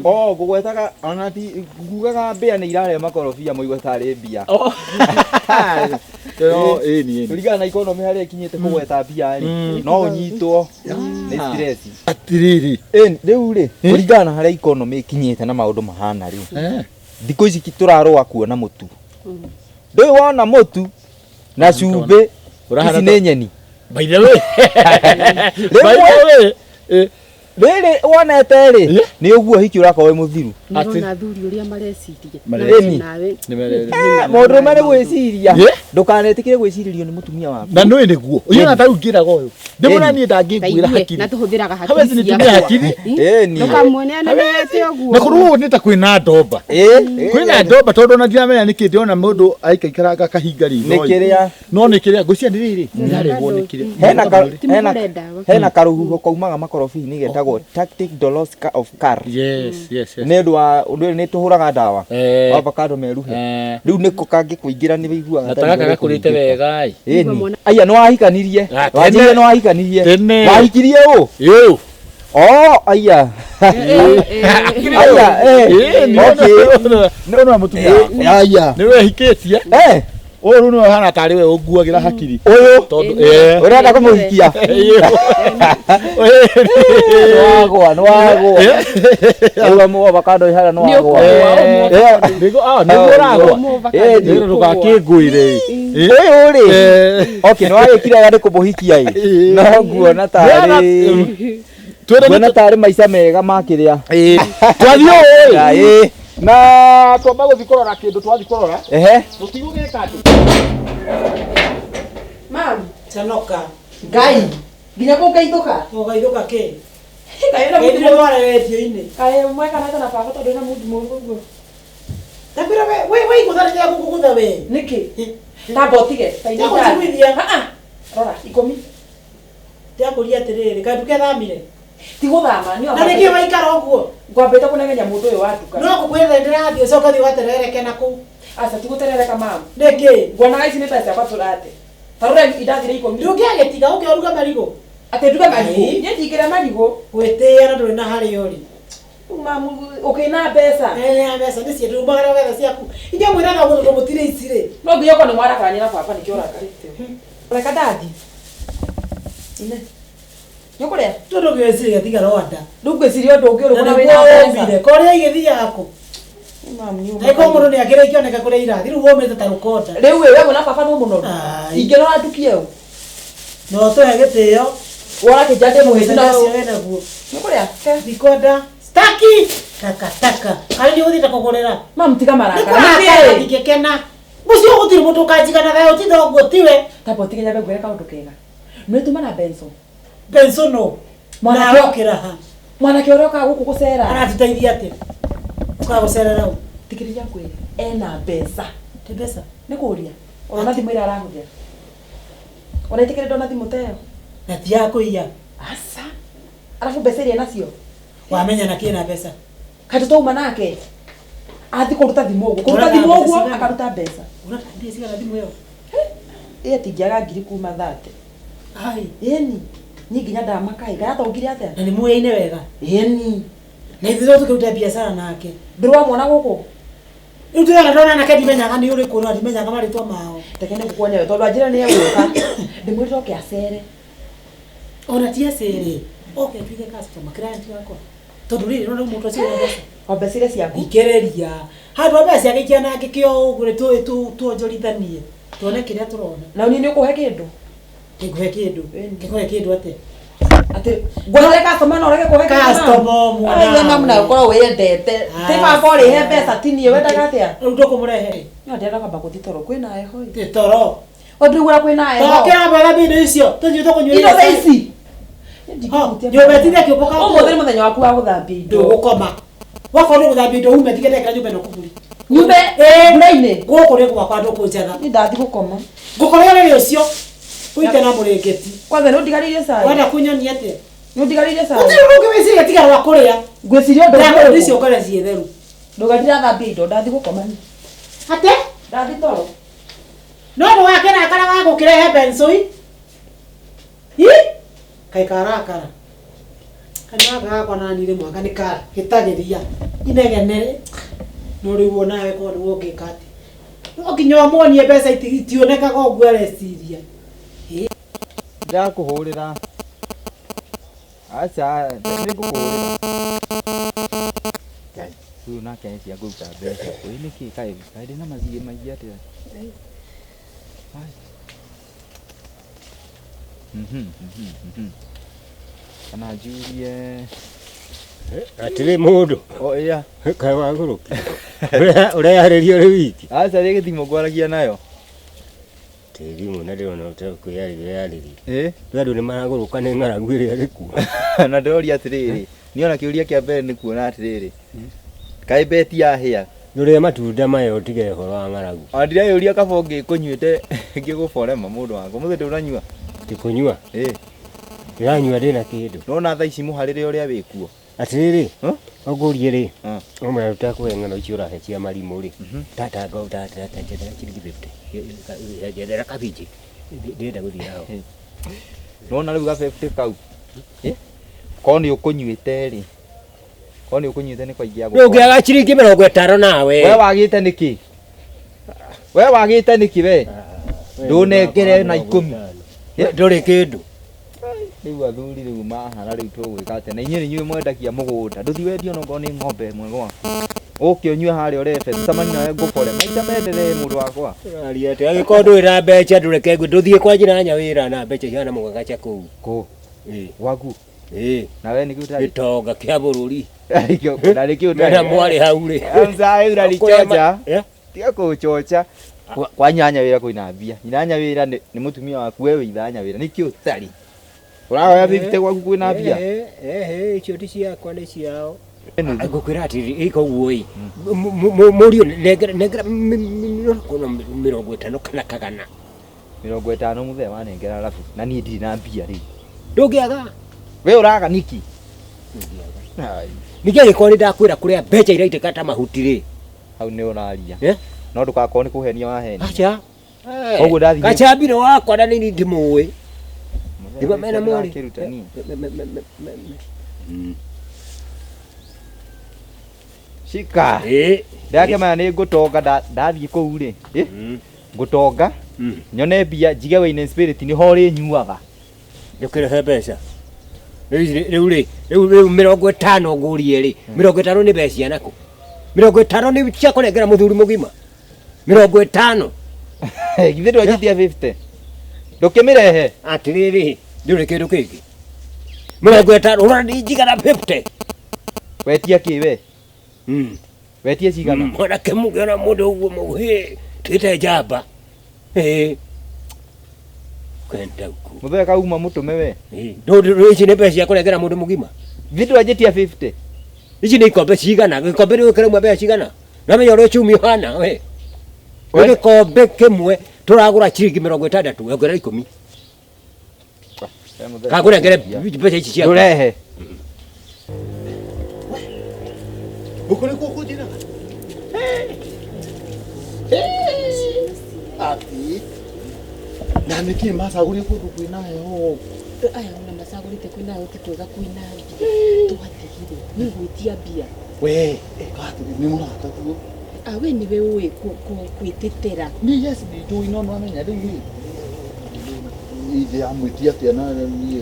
E: Oh, ngũgwetaga ona ti ngugaga mbĩa nĩ irarĩa makorobia mũigua tarĩ mbia.
B: Oh. No, ĩni ĩni.
E: Kũringana na economy harĩa ĩkinyĩte kũgweta mbia rĩ, no ũnyitwo nĩ stress.
B: Atiriri.
E: Ĩni, rĩu rĩ, kũringana na harĩa economy ĩkinyĩte na maũndũ mahana rĩ.
B: Eh.
E: Thikũ ici tũrarũa kuona mũtu. Ndũĩ wona mũtu na cumbĩ
B: Ũrahana
E: ici nĩ nyeni.
B: By the way. By the way. Eh.
E: Rĩrĩ wonete rĩ,
B: Eh.
E: nĩ ũguo hiki ũrakorwo wĩ mũthiru.
A: Nĩrona athuri ũrĩa mareciria.
B: Mareciria.
A: Nawe.
B: Nĩ mareciria.
E: Mũndũ ũrũme nĩ gwĩciria.
B: Yeah.
E: Ndũkanetĩkĩre gwĩcirĩrio nĩ mũtumia waku.
B: Na nĩ nĩguo. Ũyũ na tarĩu ngĩraga ũyũ. Ndĩmũra niĩ ndangĩnguĩra
A: Taigue,
B: hakiri.
A: na tũhũthĩraga
B: Hawezi
A: hakiri
B: nitumia hakiri.
E: Ĩni.
A: Ndũkamuone anenehete ũguo.
B: Na kũrwo nĩ ta kwĩna ndomba.
E: Ĩ.
B: Kwĩna ndomba tondũ ona ndiramenya nĩkĩ ndĩrona mũndũ aikaikaranga akahinga ritho.
E: Nĩ kĩrĩa.
B: No nĩ kĩrĩa ngwĩciria nĩ rĩrĩ ndĩrarehwo nĩ kĩrĩa.
E: Hena ka,
A: Ti
E: hena,
A: mũhũre ndawa.
E: hena karũhuho kaumaga makorobia-inĩ getagwo tactic dolosca of car.
B: Yes, yes, yes.
E: Nĩ ũndũ wa ũndũ ũyũ nĩ tũhũraga ndawa.
B: Eh.
E: Avocado meruhe.
B: Eh.
E: Rĩu nĩko kangĩkũingĩra nĩ wĩiguaga
B: Na
E: ta
B: ta gaka
E: riũa
B: gakũrĩte
E: rĩkũhingĩka.
B: wega ĩ.
E: Ĩni. Aya nĩ wahikanirie.
B: Ah,
E: Wanjĩrire
B: tene.
E: nĩ wahikanirie.
B: Tene.
E: Wahikirie ũ?
B: Ũyũ.
E: Oh, aya. Aya, eh.
B: Ĩni.
E: Okay.
B: Nĩ mũtumia wakwa.
E: Aya.
B: Nĩ we hikĩtie.
E: Eh,
B: Ũyũ rĩu nĩwe ũhana tarĩ we ũnguagĩra hakiri.
E: ũyũ
B: Tondũ
A: Ĩni.
B: eh.
E: ũrenda kũmũhikia. Nĩwagwa, nĩwagwa. Rĩu mũu avocado ihana
F: Nĩ
E: nĩwagwa.
F: ũkũgwa,
E: Eh,
B: Nĩguo ah nĩguo ũragwa.
E: Ĩni.
B: Nĩguo ndũgakĩngũire.
E: Ũyũ rĩ.
B: Eh.
E: Okay, nĩwagĩkire wega nĩ kũmũhikia ĩ. No nguona tarĩ
B: Twĩre
E: nguona tarĩ maica mega makĩrĩa.
B: Twathiĩ ũũ ĩ.
E: Ĩ.
B: Na twamba gũthiĩ kũrora kĩndũ twathiĩ kũrora.
E: Ehe.
B: Tũtigũgĩka atĩ.
F: Mam,
C: Canoka.
F: Ngai. Nginya kũngeithũka.
C: Ũgaithũka kĩ?
F: Kaĩ na
C: Ngai
F: mũndũ
C: ndĩrwara rendio-inĩ.
F: Kaĩ mwekanate na baba tondũ ena mũndũ mũũru ũguo.
C: Ndakwĩra we we waigũtha rĩrĩa ngũkũgũtha we.
F: Nĩkĩ? Tamba ũtige. Ta inya
C: Ndagũtigithia.
F: Ah, ah. Rora, 10.
C: Ndakũria atĩrĩrĩ, kaĩ ndũkethamire?
F: Ti gũthama, niĩ
C: Na nĩkĩ waikara ũguo?
F: ngwambĩte kũnegenia mũndũ ũyũ wa nduka.
C: No ngũkwĩra ndĩrathiĩ ũcoke ũthiĩ ũgaterereke na kũu.
F: Aca ti gũterereka mam.
C: Nĩkĩ?
F: Nguonaga ici nĩ mbeca ciakwa tũrate. Ta rora indathire 10.
C: Ndũngĩagĩtiga ũke ũruge marigũ.
F: Atĩ nduge marigũ.
C: Ĩĩ.
F: Niĩ ndingĩrĩa marigũ.
C: Gwĩtĩĩa na ndũrĩ na harĩa ũrĩ.
F: Rĩu mamu ũkĩna mbeca.
C: Eh, mbeca nĩ ciendu umagara wetha ciaku. Inyuĩ mwĩraga ũguo tondũ mũtirĩ ici rĩ.
F: No nginya okorwo nĩ mwarakarania na baba nĩkĩo ũrakarĩte. Reka ndathi. Ine. Nĩ ũkũrĩa?
C: Tondũ ngĩciria tiga Rwanda.
F: Rĩu ngwĩciria ũndũ ũngĩ
C: Na
F: ũrĩkũ na
C: nĩguo
F: wĩna
C: ũmbire.
F: mbeca.
C: Korĩa igĩthiaga kũ? Naiko mũndũ nĩ akĩrĩ ikĩoneka kũrĩa irathi rĩu womĩte ta rũkonda.
F: Rĩu ĩ we na baba no mũnoru.
C: Ai.
F: Ingĩrora ndukie ũ.
C: No tũhe gĩtĩo.
F: Wora kĩnja ndĩ mũhĩtu na
C: ũcio wĩnaguo.
F: Nĩ kũrĩa?
C: Ndikwenda. Staki. Takataka. Karĩ nĩ ũgũthiĩte kũgũrĩra.
F: Mam tiga marakara.
C: Nĩkũrakara ndingĩkena. Mũciĩ ũyũ gũtirĩ mũndũ ũkanjigana thayũ ti thoguo tiwe.
F: Tamba ũtige nyambe ngwĩre kaũndũ kega. Nĩ tuma na Benson.
C: Benson no.
F: Mwanake-
C: Na arokĩra ha.
F: Mwanake ũrĩa ũkaga gũkũ gũcera.
C: Aratũteithia atĩa? Ũkaga gũcerera ũ?
F: Thikĩrĩria ngwĩre. Ena mbeca.
C: Ti mbeca.
F: Nĩ kũria. Ona thimũ ĩrĩa arahũthĩra. Ona ĩtĩkĩrĩ ndona thimũ ta ĩyo.
C: Na ti ya kũiya.
F: Aca. Arabu mbeca iria nacio.
C: Wamenya na kĩ na mbeca.
F: Kaĩ tũtauma nake. Athi kũruta thimũ ũguo. Kũruta
C: Ũraga
F: thimũ
C: mbeca
F: ũguo
C: cigana?
F: akaruta mbeca.
C: Ũrata mbia cigana thimũ ĩyo?
F: Ĩĩ atingĩaga ngiri kuma 30.
C: Ai.
F: Ĩni. Niĩ nginya ndamaka ĩ. Kana tongire atĩa?
C: Na nĩ muoyaine wega.
F: Ĩni.
C: Na ithuĩ tũkĩruta biacara nake.
F: Ndũrĩ wamwona gũkũ?
C: Rĩu tũrona ndona nake ndimenyaga nĩ ũrĩkũ na ndimenyaga marĩtwa mao.
F: Reke nĩ ngũkuonia we tondũ anjĩra nĩ egũka. Ndĩmwĩrire oke acere.
C: Ona ti acere. Oke atuĩke customer client wakwa. Tondũ rĩrĩ rĩu mũndũ ũcio wĩna mbeca.
F: O mbeca iria ciaku.
C: Thikĩrĩria. Handũ ha mbeca ciake ikianangĩke o ũguo rĩ tuonjorithanie. Tuone kĩrĩa tũrona.
F: Na niĩ nĩ ũkũhe kĩndũ.
C: Ngĩkũhe kĩndũ. Ngĩkũhe kĩndũ atĩa?
F: Atĩ ngwehere customer na ũrege kũhe kĩndũ.
C: Customer ũmwe
F: Ai
C: nawe.
F: mamu na ũkorwo wĩyendete. Ti baba ũrĩhe mbeca ti niĩ wendaga atĩa?
C: Rĩu ndũkũmũrehe.
F: No ndĩrenda kwamba gũthiĩ toro kwĩna heho.
C: Ti toro.
F: O ndĩraigua kwĩna heho.
C: Tokĩra mbere mbindu icio. Tũthiĩ tũkũnyuĩra.
F: Indo thaa ici.
C: Nyũmba ĩtinde kĩũmbũka.
F: Ũmũthĩ nĩ mũthenya waku wa gũthambia indo.
C: Ndũgũkoma. Wakorwo nĩ gũthambia indo ume ndige ndekĩra nyũmba ĩno kuburi.
F: Nyume
C: Ĩĩ.
F: mbura-inĩ.
C: Gũkũ nĩ gwakwa ndũkũnjatha.
F: Niĩ ndathiĩ gũkoma.
C: Ngũkorera rĩrĩ ũcio. Kũite na mũrĩngĩti.
F: Kwanza nĩ ũndigarĩirie cai.
C: Wenda kunyonia atĩa?
F: Nĩ ũndigarĩirie cai.
C: Gũtirĩ ũndũ ũngĩ wĩciria tiga rwa kũrĩa.
F: Ngwĩciria ũndũ
C: Ndakũrĩa
F: ũrĩkũ?
C: icio ngore ciĩ theru.
F: Ndũga ndirathambia indo ndathiĩ gũkoma.
C: Atĩ?
F: Ndathiĩ toro.
C: No ndũgakĩrakara wa gũkĩrehe bensoi. Hi? Kaĩ karakara. Kanua gaka gakwa nani rĩmwe anga nĩ kahĩtagĩria inegene. No rĩu onawe korwo nĩwe ũngĩka atĩa. No nginya ũmuonie mbeca itionekaga ũguo areciria.
E: Ndakũhũrĩra. Aca, nĩ ngũkũhũrĩra. Ngai, ũyũ nake ecia kũruta mbeca. Ĩ nĩkĩ kaĩ kaĩ ndĩna mathiĩ maingĩ atĩa? Ai. Mhm, mhm, mhm. Kana njurie.
D: Atirĩ mũndũ.
E: O ĩa.
D: Kaĩ wagũrũki. Ũreyarĩria ũrĩ wiki.
E: Aca rĩ gĩthimo ngwaragia nayo.
D: Tĩ thimũ na ndĩrona ũtekwĩyarĩria ũreyarĩria.
E: Ĩ?
D: Rĩu andũ nĩ maragũrũka nĩ ng'aragu ĩrĩa ĩrĩ kuo.
E: Na ndĩroria atĩrĩrĩ, niĩ ona kĩũria kĩa mbere nĩ kuona atĩrĩrĩ, kaĩ beti yahĩa?
D: Ndũrĩe matunda maya ũtige ũhoro wa ng'aragu.
E: Ona ndireyũria kaba ũngĩkũnyuĩte ngĩgũborema mũndũ wakwa. Mũthĩ ndũnanyua?
D: Ti kũnyua.
E: Ĩ.
D: Ndĩranyua ndĩna kĩndũ.
E: Nona thaa ici mũharĩre ũrĩa wĩkuo.
D: Atĩrĩrĩ, ũngũrie rĩ,
E: Mm.
D: ũmwe ũtakũhe ng'ano icio ũrahe cia marimũ rĩ, tata ngo tata tata njethera ciringi 50. Njethera kabinji. Ndĩrenda gũthiĩ naho.
E: Nona rĩu gabebte kau. Ĩ? Korwo nĩ ũkũnyuĩte rĩ. Korwo nĩ ũkũnyuĩte nĩ kwaingĩa
D: Rĩu ũngĩaga ciringi 50 nawe.
E: We wagĩte nĩkĩ? We wagĩte nĩkĩ we? Ndũnengere na ikũmi.
D: Ndũrĩ kĩndũ.
E: Rĩu athuri rĩu mahara rĩu tũgwĩka atĩa? Na inyuĩ nĩ inyuĩ mwendagia mũgũnda. Ndũthiĩ wendie onokorwo nĩ ng'ombe ĩmwe gwaku. Ũke ũnyue harĩa ũrebe. Tũcemanie nawe ngũbore. Maita menderee mũndũ wakwa.
D: Ũraria atĩa? Angĩkorwo ndũrĩ na mbeca ndũreke ngwe ndũthiĩ kwa njĩra nyawĩra na mbeca ihana mũgagaca kũu.
E: Kũ?
D: Ĩ.
E: Gwaku?
D: Ĩ.
E: Na we nĩkĩ ũtarĩ?
D: Gĩtonga kĩa bũrũri.
E: Na nĩkĩ ũtarĩ?
D: Mena mwarĩ hau rĩ.
E: Amsa ũrarichocha.
D: Eh?
E: Tiga kũchocha. Kwa nyanya wĩra kwĩna mbia. Nyanya wĩra nĩ mũtumia waku we wĩithanya wĩra. Nĩkĩ ũtarĩ? Ũrahoya 50 gwaku kwĩna mbia?
D: Ehe, icio ti ciakwa nĩ ciao.
E: Nuthu.
D: Ngũkwĩra atĩrĩrĩ, ĩka ũguo ĩ. Mũriũ nengera nengera 50 kana kagana.
E: 50 mũthee wanengera arabu. Na niĩ ndirĩ na mbia rĩu.
D: Ndũngĩaga.
E: We ũraga nĩkĩ?
D: Ningĩ angĩkorwo nĩ ndakwĩra kũrĩa mbeca iraitĩka ta mahuti rĩ.
E: Hau nĩ ũraria.
D: Eh?
E: No ndũgakorwo nĩ kũhenia wahenia.
D: Aca.
E: Koguo ndathiĩ.
D: Gacambiro wakwa na nini ndimũĩ. Ndima mena mori.
E: Ndĩrakĩruta niĩ. Shika.
D: Ĩ.
E: Ndakĩmenya nĩ ngũtonga ndathiĩ kũu rĩ. Ĩ? Ngũtonga. Nyone mbia njige wine spirit nĩho ũrĩnyuaga.
D: Ndũkĩrehe mbeca. Rĩu rĩ, rĩu rĩu 50 ngũrie rĩ, 50 nĩ mbeca cia nakũ?
G: 50 nĩ cia kũnengera mũthuri mũgima 50.
E: Githĩ ndwanjĩtia 50? Ndũkĩmĩrehe.
G: Atĩrĩrĩ, ndũrĩ kĩndũ kĩngĩ. 50 ũrona ndinjigana 50.
E: Wetia kĩ we? Wetia cigana?
G: Mwanake mũngĩona mũndũ ũguo mũhĩ twĩte njamba. Kwenda huku.
E: Mũthee kauma mũtũme we.
G: Ndũ ici nĩ mbeca cia kũnengera mũndũ mũgima.
E: Githĩ ndwanjĩtia 50?
G: Ici nĩ ikombe cigana? Gĩkombe rĩu kĩrauma mbeca cigana? Namenya ũrĩa uchumi ũhana we.
E: We-
G: Gĩkombe kĩmwe tũragũra ciringi 60, ongerera 10. Kakũnengere mbeca ici ciaku.
E: Ndũrehe.
B: Gũkũ nĩkuo kũnjĩraga. Ati. Na nĩkĩ macagũrire kũndũ kwĩna heho?
A: Aya ona macagũrĩte kwĩna heho ti kwega kwĩna mbia. Twatigire nĩ gwĩtia mbia.
B: We, ĩka nĩ mũrata guo.
A: Ah, we nĩwe ũĩ kwĩtetera.
B: Niĩ yes nĩ njũĩ no nĩwamenya rĩu rĩ. Ithe amwĩtia atĩa na niĩ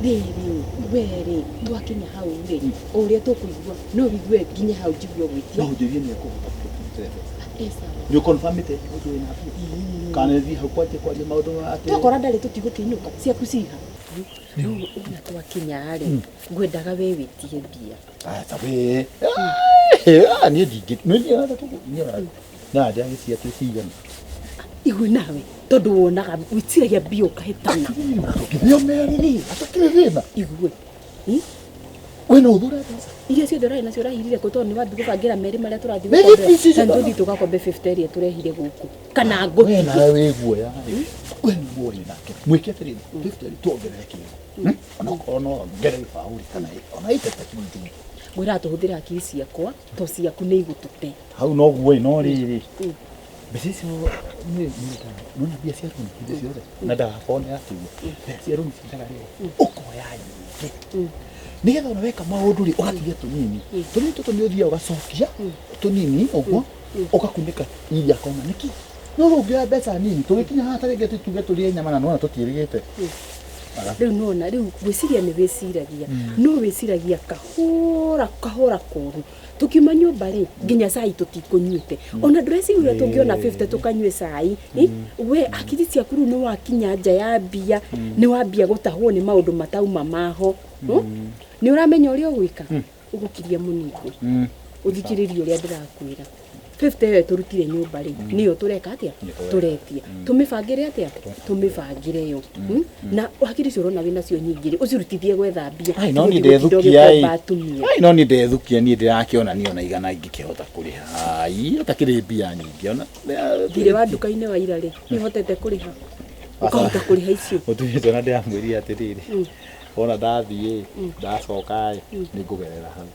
A: Rĩrĩ, we rĩ, twakinya hau rĩ, o ũrĩa tũkũigua, no wĩigue nginya hau njigue ũgwĩtia.
B: No ũnjĩrie nĩ ekũhota kũrutĩra mbeca.
A: Eh, sawa.
B: Nĩ ũconfirmĩte ũndũ wĩna mbia? Kana nĩ hau kwanjia kwaria maũndũ ma atĩ
A: Twakora ndarĩ tũtigũkĩinũka, ciaku ciha. Rĩu ona twakinya rĩ, ngwendaga we wĩtie mbia.
B: Aca we. Niĩ ndingĩ. Niĩ niĩ na ndagĩcia atĩ cigana.
A: Igue nawe, tondũ wonaga wĩciragia mbia ũkahĩtana.
B: Tũngĩthio merĩ rĩ, hatakĩrĩ thĩna.
A: Igue.
B: We no ũthure mbeca.
A: Iria ciothe ũrarĩ nacio ũrahirire kũ tondũ nĩ wathiĩ gũbangĩra merĩ marĩa tũrathiĩ
B: Merĩ
A: gũkombera.
B: ici
A: Na nĩtũthiĩ tũgakombe 50 ĩrĩa tũrehire gũkũ. Kana ngũti.
B: We nawe wĩ guoya rĩ. We nĩguo ũrĩ nake. Mwĩke atĩrĩrĩ, 50 rĩ, tuongerere kĩndũ. Onokorwo no ongerere gĩbaũ rĩ, kana ona itete tu.
A: Ngwĩraga tũhũthĩre hakiri ciakwa, to ciaku nĩ igũtũte.
B: Hau noguo ĩ, no rĩrĩ. Mbeca icio nĩ nona mbia cia rũni hĩndĩ ciothe na ndagakorwo nĩ atiguo. Mbeca cia rũni ciendaga rĩrĩ, ũkoya nyingĩ. Nĩgetha ona weka maũndũ rĩ, ũgatigia tũnini. Tũnini tũtũ nĩ ũthiaga ũgacokia tũnini ũguo, ũgakunĩka iria akona nĩkĩ. No rĩu ũngĩoya mbeca nini, tũgĩkinya haha ta rĩngĩ tuge tũrĩe nyama na nĩwona tũtiĩrĩgĩte.
A: Rĩu nona, rĩu gwĩciria nĩ wĩciragia. No wĩciragia kahora kahora kũru. Tũkiuma nyũmba rĩ, nginya cai tũtikũnyuĩte. Ona ndũreciria ũrĩa tũngĩona 50 tũkanyue cai. We hakiri ciaku rĩu nĩ wakinya nja ya mbia, nĩ wambia gũtahwo nĩ maũndũ matauma maho. Nĩ ũramenya ũrĩa ũgwĩka? Ũgũkiria mũningũ. Ũthikĩrĩrie ũrĩa ndĩrakwĩra. 50 ĩyo tũrutire nyũmba rĩ, nĩyo tũreka atĩa? Tũretia. Tũmĩbangĩre atĩa? Tũmĩbangĩre yo. Na hakiri icio ũrona wĩnacio nyingĩ rĩ, ũcirutithie gwetha mbia.
B: Ai, no
A: Tũgũthiĩ
B: niĩ
A: gũtinda
B: ndethukia
A: ũgĩkomba atumia.
B: Ai, no niĩ ndethukia niĩ ndĩrakĩona niĩ ona igana ingĩkĩhota kũrĩha. Ai, ũtakĩrĩ mbia nyingĩ ona.
A: Thirĩ wa nduka-inĩ wa ira rĩ, nĩ ũhotete kũrĩha? Ũkahota kũrĩha icio?
B: Mũtumia ũcio ona ndĩramwĩrire atĩrĩrĩ, wona ndathiĩ, ndacoka ĩ, nĩ ngũgerera hau.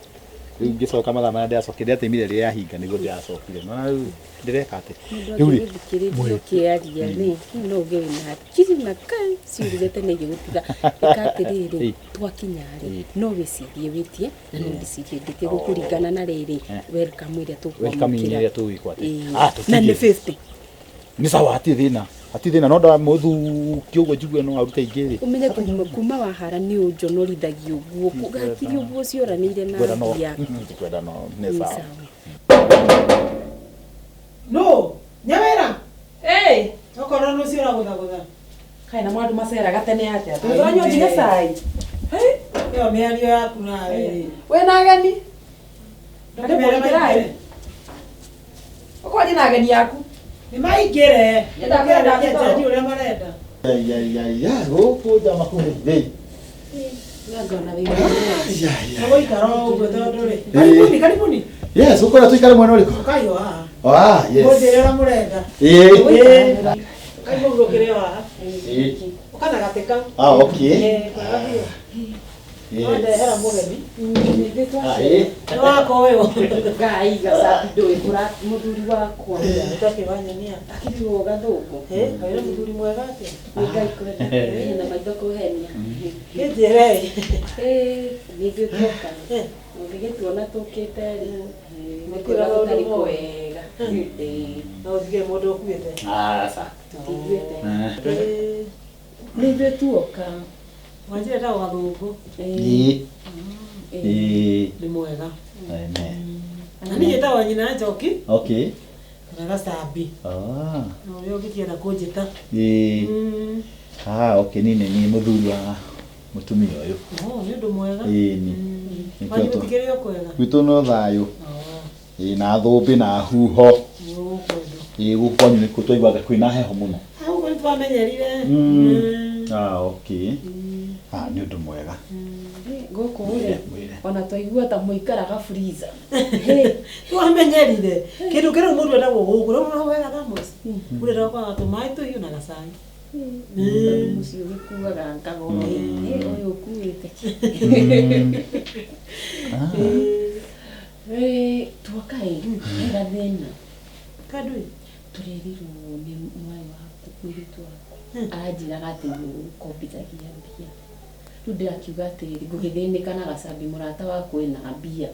B: Rĩu ngĩcoka mathaa marĩa ndĩracokire, ndĩratĩmire rĩrĩa yahinga nĩguo ndĩracokire. No rĩu ndĩreka atĩ.
A: Mũndũ
B: Rĩu rĩ,
A: angĩgũthikĩrĩria ũkĩaria rĩ, no uge wĩna hakiri na kai ciũrire tene igĩgũtiga. Ĩka atĩrĩrĩ, twakinya rĩ, no wĩcirie wĩtie, na no ndĩcirie ndĩtie gũkũringana na rĩrĩ, welcome ĩrĩa
B: Welcome
A: tũkwamũkĩra.
B: ĩrĩa tũgwĩkwo atĩ.
A: Ĩĩ.
B: Ah,
A: Na nĩ
B: tũtige.
A: 50.
B: Nĩ sawa, hatirĩ thĩna. Hatirĩ thĩna, no ndamũthukia ũguo njigue no arute ingĩ rĩ.
A: Ũmenye kuma wahara nĩ ũnjonorithagia ũguo, hakiri ũguo cioranĩire na
B: Ngwenda no,
A: mbia.
B: ngwenda no, nĩ
A: Nĩ
B: sawa.
A: sawa.
C: No, nyawĩra.
F: Hey!
C: Okorwo nĩ ũcio ũragũthagũtha.
F: Kaĩ na mwandu maceraga tene atĩa? Tũranyua nginya cai. Hey!
C: Ĩyo mĩario yaku nawe rĩ.
F: Wĩna ageni?
C: Ndũkĩmere maingĩre.
F: Ũkwaria na ageni aku.
C: Nĩ maingĩre.
F: Nĩ ndakwenda
C: Nĩ
F: toro.
C: ũrĩa marenda.
B: Ya ya ya, gũkũ njama kũrĩ thĩ.
A: Ngona wĩ
C: Tũgũikara o ũguo tondũ rĩ. Karibuni, karibuni.
B: Yes, ũkwenda tũikare mwena ũrĩkũ?
C: Ũkai o haha.
B: Ah, yes.
C: Mũnjĩre ũrĩa mũrenda.
B: Ĩĩ.
C: Kai mũgũrũkĩre o haha.
B: Ĩĩ.
C: Ũka na gatĩ kau.
B: Ah, okay.
C: Ĩĩ, kwega biũ. No ndehera mũgeni.
B: Ah, ĩĩ.
C: Nĩ wakwa ũyũ.
A: Ngai gacabi ndũĩ kũra mũthuri wakwa.
C: Ũtakĩwanyonia.
A: Akĩrigwo gathũngũ.
C: Ĩ, kaĩ wĩ mũthuri mwega atĩa?
A: Nĩ Ngai kwenda. Na maitho kũhenia.
C: Kĩnjĩre.
A: Ĩĩ, nĩ ithuĩ tuoka. Ũngĩgĩtuona tũkĩte rĩ, nĩ kwega gũtarĩ kwega. Ĩĩ.
C: No ũthikĩre mũndũ ũkuĩte.
B: Aca.
A: Tũtiguĩte.
C: Ĩĩ.
A: Nĩ ithuĩ tuoka.
C: Mwanjĩre ta gathũngũ.
B: Ĩĩ. Ĩĩ.
C: Nĩ mwega.
B: Amen.
C: Na niĩ njĩtagwo nyina Njoki
B: Okay.
C: kana Gacambi.
B: Ah.
C: Na ũrĩa ũngĩkĩenda kũnjĩta.
B: Ĩĩ. Ah, okay, niĩ nĩ niĩ mũthuri wa mũtumia ũyũ.
C: Oh, nĩ ũndũ mwega.
B: Ĩĩ ni.
C: Wanyu gũtikĩrĩ o kwega.
B: Gwitũ no thayũ.
C: Oh,
B: Ĩĩ na thũmbĩ na huho.
C: nĩ gũkwendwo.
B: Ĩĩ gũkũ kwanyu nĩkuo twaiguaga kwĩna heho mũno.
C: Hau ũguo nĩtwamenyerire.
B: Ah, okay. Ah, nĩ ũndũ mwega.
A: Gũkũ rĩ
B: Mwĩre.
A: ona twaigua ta mũikaraga freezer.
C: Twamenyerire. Kĩndũ kĩrĩa mũndũ endagwo gũkũ, rĩu no wega thamuci. Mũndũ endagwo kwaga tũmaĩ tũhiũ na gacai.
A: Tondũ mũciĩ ũgĩkuaga ngagoro. Ũyũ ũkuĩte kĩ?
B: Ah.
A: Tuoka ĩ, he gathĩna.
C: Kandui.
A: Tũrerirwo nĩ mwarĩ waku, mũirĩtu waku. Aranjĩraga atĩ nĩ ũkombithagia mbia. Rĩu ndĩrakiuga atĩrĩrĩ, ngũgĩthĩnĩka na gacambi mũrata waku ena mbia.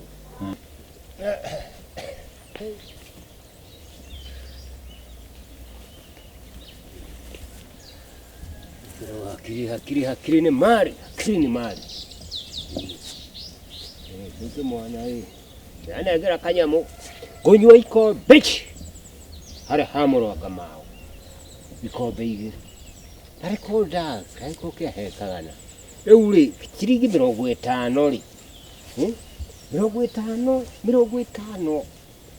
G: Hakiri hakiri hakiri nĩ mari, hakiri nĩ mari. Ndũke mwana ĩ. Ndanengera kanyamũ ngũnyua ikombe ici harĩa ha mũrwanga mao ikombe igĩrĩ narĩ kũnda karĩ kũ kĩahekagana rĩu rĩ ciringi 50 rĩ 50 50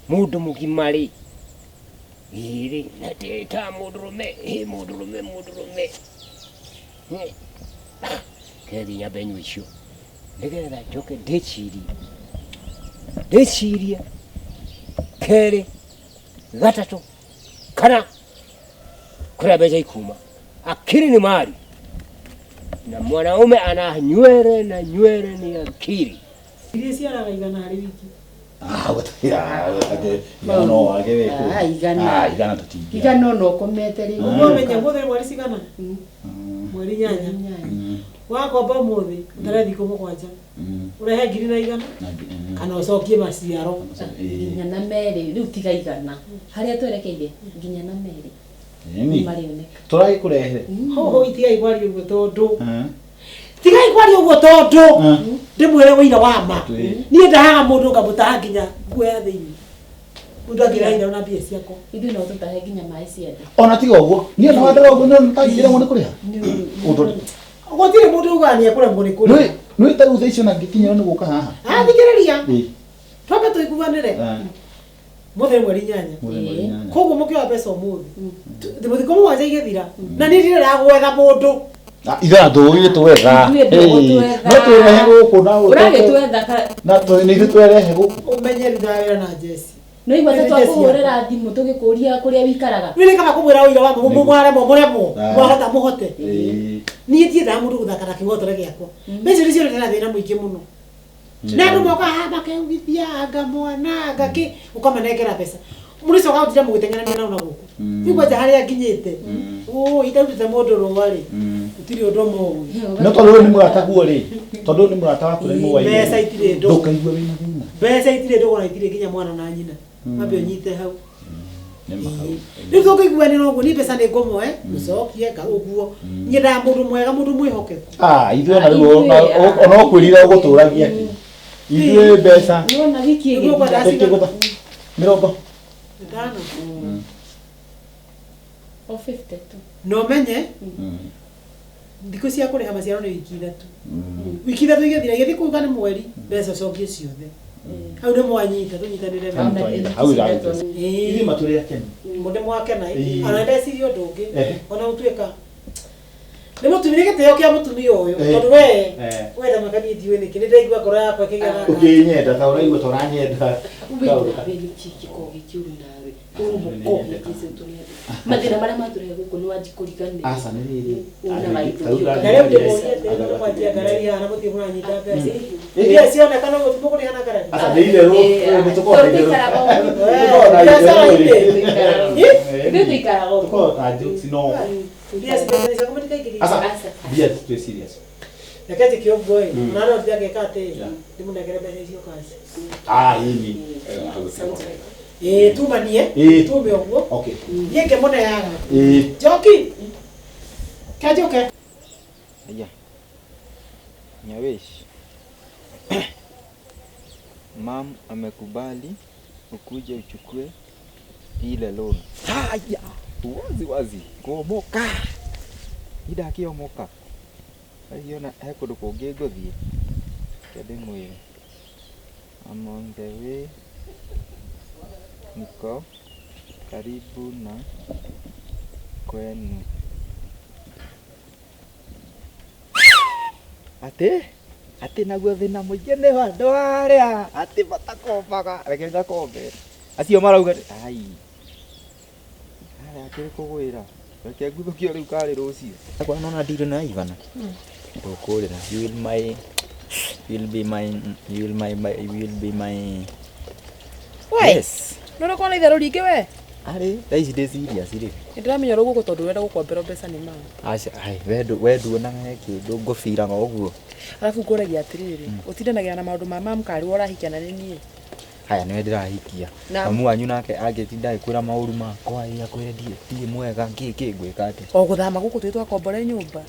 G: mũndũ mũgima rĩ ĩrĩ na ndĩta mũndũrũme ĩ mũndũrũme mũndũrũme kethi nyambe nyue icio nĩgetha njoke ndĩcirie ndĩcirie kerĩ gatatũ kana kũrĩa mbeca ikuma akili ni mali na mwanaume ana nywele na nywele ni akili.
C: Iria ciaraga igana harĩ wiki.
B: Ah, gũtirĩ. Igana no wage wĩkũ.
A: Ah, igana.
B: Ah, igana tũtingĩaga.
A: Igana no ũkomete rĩ.
C: Ũguo ũmenye ũmũthĩ nĩ mweri cigana? Mweri 8. Wakomba ũmũthĩ ũtare thikũ 7. Ũrehe ngiri na igana kana ũcokie maciaro.
A: Nginya na merĩ, rĩu tiga igana. Harĩa twerekeire nginya na merĩ.
B: Ĩni.
A: Marĩoneka.
B: Tũragĩkũrehere.
C: Ho ho itigai kwaria ũguo tondũ. Tigai kwaria ũguo tondũ ndĩmwĩre ũira wa ma. Niĩ ndahaga mũndũ ngamũtaha nginya nguo ya thĩinĩ. Mũndũ angĩraire na mbia ciakwa.
A: Ithuĩ no tũtahe nginya maĩ cianda.
B: Ona tiga ũguo, niĩ ona wandaga ũguo no ntangĩremwo nĩ kũrĩha. Ũndũ
C: Gũtirĩ mũndũ ugaga nĩ ekũremwo nĩ kũrĩha.
B: Nĩ ta rĩu thaa icio na ngĩkinyĩrwo nĩ gũka haha.
C: Ah, thikĩrĩria. Twambe tũiguanĩre. Mũthĩ nĩ mweri 8.
B: Mũthĩ mweri 8.
C: Koguo mũkĩoya mbeca ũmũthĩ. Thikũ 7 igĩthira. Na niĩ ndirĩ ndagwetha mũndũ.
B: Ithaa ndũĩ twetha.
A: Ithuĩ ndũgũtwetha.
B: No twĩrehe gũkũ na
A: Ũragĩtwetha
B: na nĩ ithuĩ twerehe gũkũ.
C: Ũmenye rutaga wĩra na Jesi.
A: No igua ta twakũhũrĩra thimũ tũgĩkũria kũrĩa wĩikaraga.
C: Niĩ nĩ kaba kũmwĩra ũira wa ma mwaremwo mũremwo. Mwahota mũhote. Niĩ ndiendaga mũndũ gũthaka na kĩgotore gĩakwa. Mbeca icio ciothe na thĩna mũingĩ mũno. Na andũ moka haha makeugithia anga mwana anga kĩ ũkamanengera mbeca. Mũrĩcoka gũtinda mũgĩteng'erania nao na gũkũ. Rĩu kwanja harĩa nginyĩte. Ũũ itarutĩte mũndũ rũa rĩ. Gũtirĩ ũndũ mũũĩ.
B: No tondũ ũyũ nĩ mũrata guo rĩ. Tondũ ũyũ nĩ mũrata waku na nĩ mũwaire.
C: Mbeca itirĩ ndũgũ.
B: Ndũkaigua wĩna thĩna.
C: Mbeca itirĩ ndũgũ na itirĩ nginya mwana na nyina. Mambe ũnyite hau. Rĩu tũngĩiguanĩra ũguo niĩ mbeca nĩ ngũmũhe mũcokie nga ũguo. Nyendaga mũndũ mwega mũndũ mwĩhokeku.
B: Ah, ithuĩ ona rĩu ona ũkwĩrira ũgũtũragia kĩ. Ithuĩ mbeca.
A: Nĩwona wiki ĩgĩthira.
B: Tũkĩgũtha. 50.
A: O 50 tu.
C: Na ũmenye thikũ cia kũrĩha maciaro nĩ wiki 3. Wiki 3 igĩthira igĩthiĩ kuga nĩ mweri mbeca ũcokie ciothe. Hau nĩ mwanyita tũnyitanĩre wega.
B: Hau iraruta. Ithuĩ matũrĩ akenu.
C: Mũndũ mwakena ona ndeciria ũndũ ũngĩ ona gũtuĩka nĩ mũtumia nĩ gĩtĩo kĩa mũtumia ũyũ tondũ we wenda makanie ndiũĩ nĩkĩ nĩ ndaigua ngoro yakwa ĩkĩgĩa na
B: Ũkĩnyenda ta ũraigua ta ũranyenda.
A: Wewe nĩkĩ gĩkoragwo gĩ kĩũru nawe? Mathĩna marĩa matũrehe gũkũ nĩ wanji kũriganĩrwo.
B: Aca nĩ rĩrĩ.
C: Na rĩu ndĩmũrie atĩrĩ nĩ mwanjia ngarari haha na mũtirĩ mũranyita mbeca. Mbia cioneka no mũkũrĩha na ngarari.
B: Aca nĩ itherũ nĩ tũkoragwo na itherũ.
C: Biacara-inĩ.
A: Ithuĩ tũikaraga ũguo.
B: Tũkoragwo na jokes no.
C: Mbia mbeca ciaku mũtikaingĩrie.
B: Aca mbia twĩ serious.
C: Reke njĩke ũguo ĩ, ona no ndingĩka atĩ ndĩmũnengere mbeca icio cash.
B: Ah, ĩni.
C: Ĩĩ tumanie, tume ũguo.
B: Okay.
C: Niĩ ngĩmũneaga.
B: Ĩĩ.
C: Njoki. Kenjoke.
E: Aya. Nyawesh. Mam amekubali Ukuje uchukue ile loan. Haya, wazi wazi kuomoka. Ndakĩomoka. Hiyo he kũndũ kũngĩ ngũthiĩ. Reke ndĩmwĩre. I'm on the way. Niko karibu na kwenu. Atĩ atĩ naguo thĩna mũingĩ nĩ wa andũ arĩa atĩ matakombaga. Reke ngakombe. Acio marauga ai. Harĩa akĩrĩ kũgwĩra. Reke nguthũkio rĩu karĩ rũciũ. Akwa nona ndirĩ na Ivana. Ndũkũrĩra. You will my you will be my you will my, my you will be my.
F: We.
E: Yes.
F: Nĩ ũrakorwo na itherũ rĩingĩ we.
E: Arĩ thaa ici ndĩ serious rĩ.
F: Nĩ ndĩramenya ũrĩ gũkũ tondũ ũrenda gũkombera mbeca nĩ mama.
E: Aca, ai we nduonaga he kĩndũ ngũbiraga ũguo.
F: Arabu ngũragia atĩrĩrĩ, ũtindanagia na maũndũ ma mamu karĩ we ũrahikia na nĩ niĩ.
E: Haya nĩwe ndĩrahikia. Mamu wanyu nake angĩtinda agĩkwĩra maũru makwa ĩ akwĩre ndirĩ mwega kĩ kĩ ngwĩka atĩa.
F: O gũthama gũkũ twĩ twakombore nyũmba.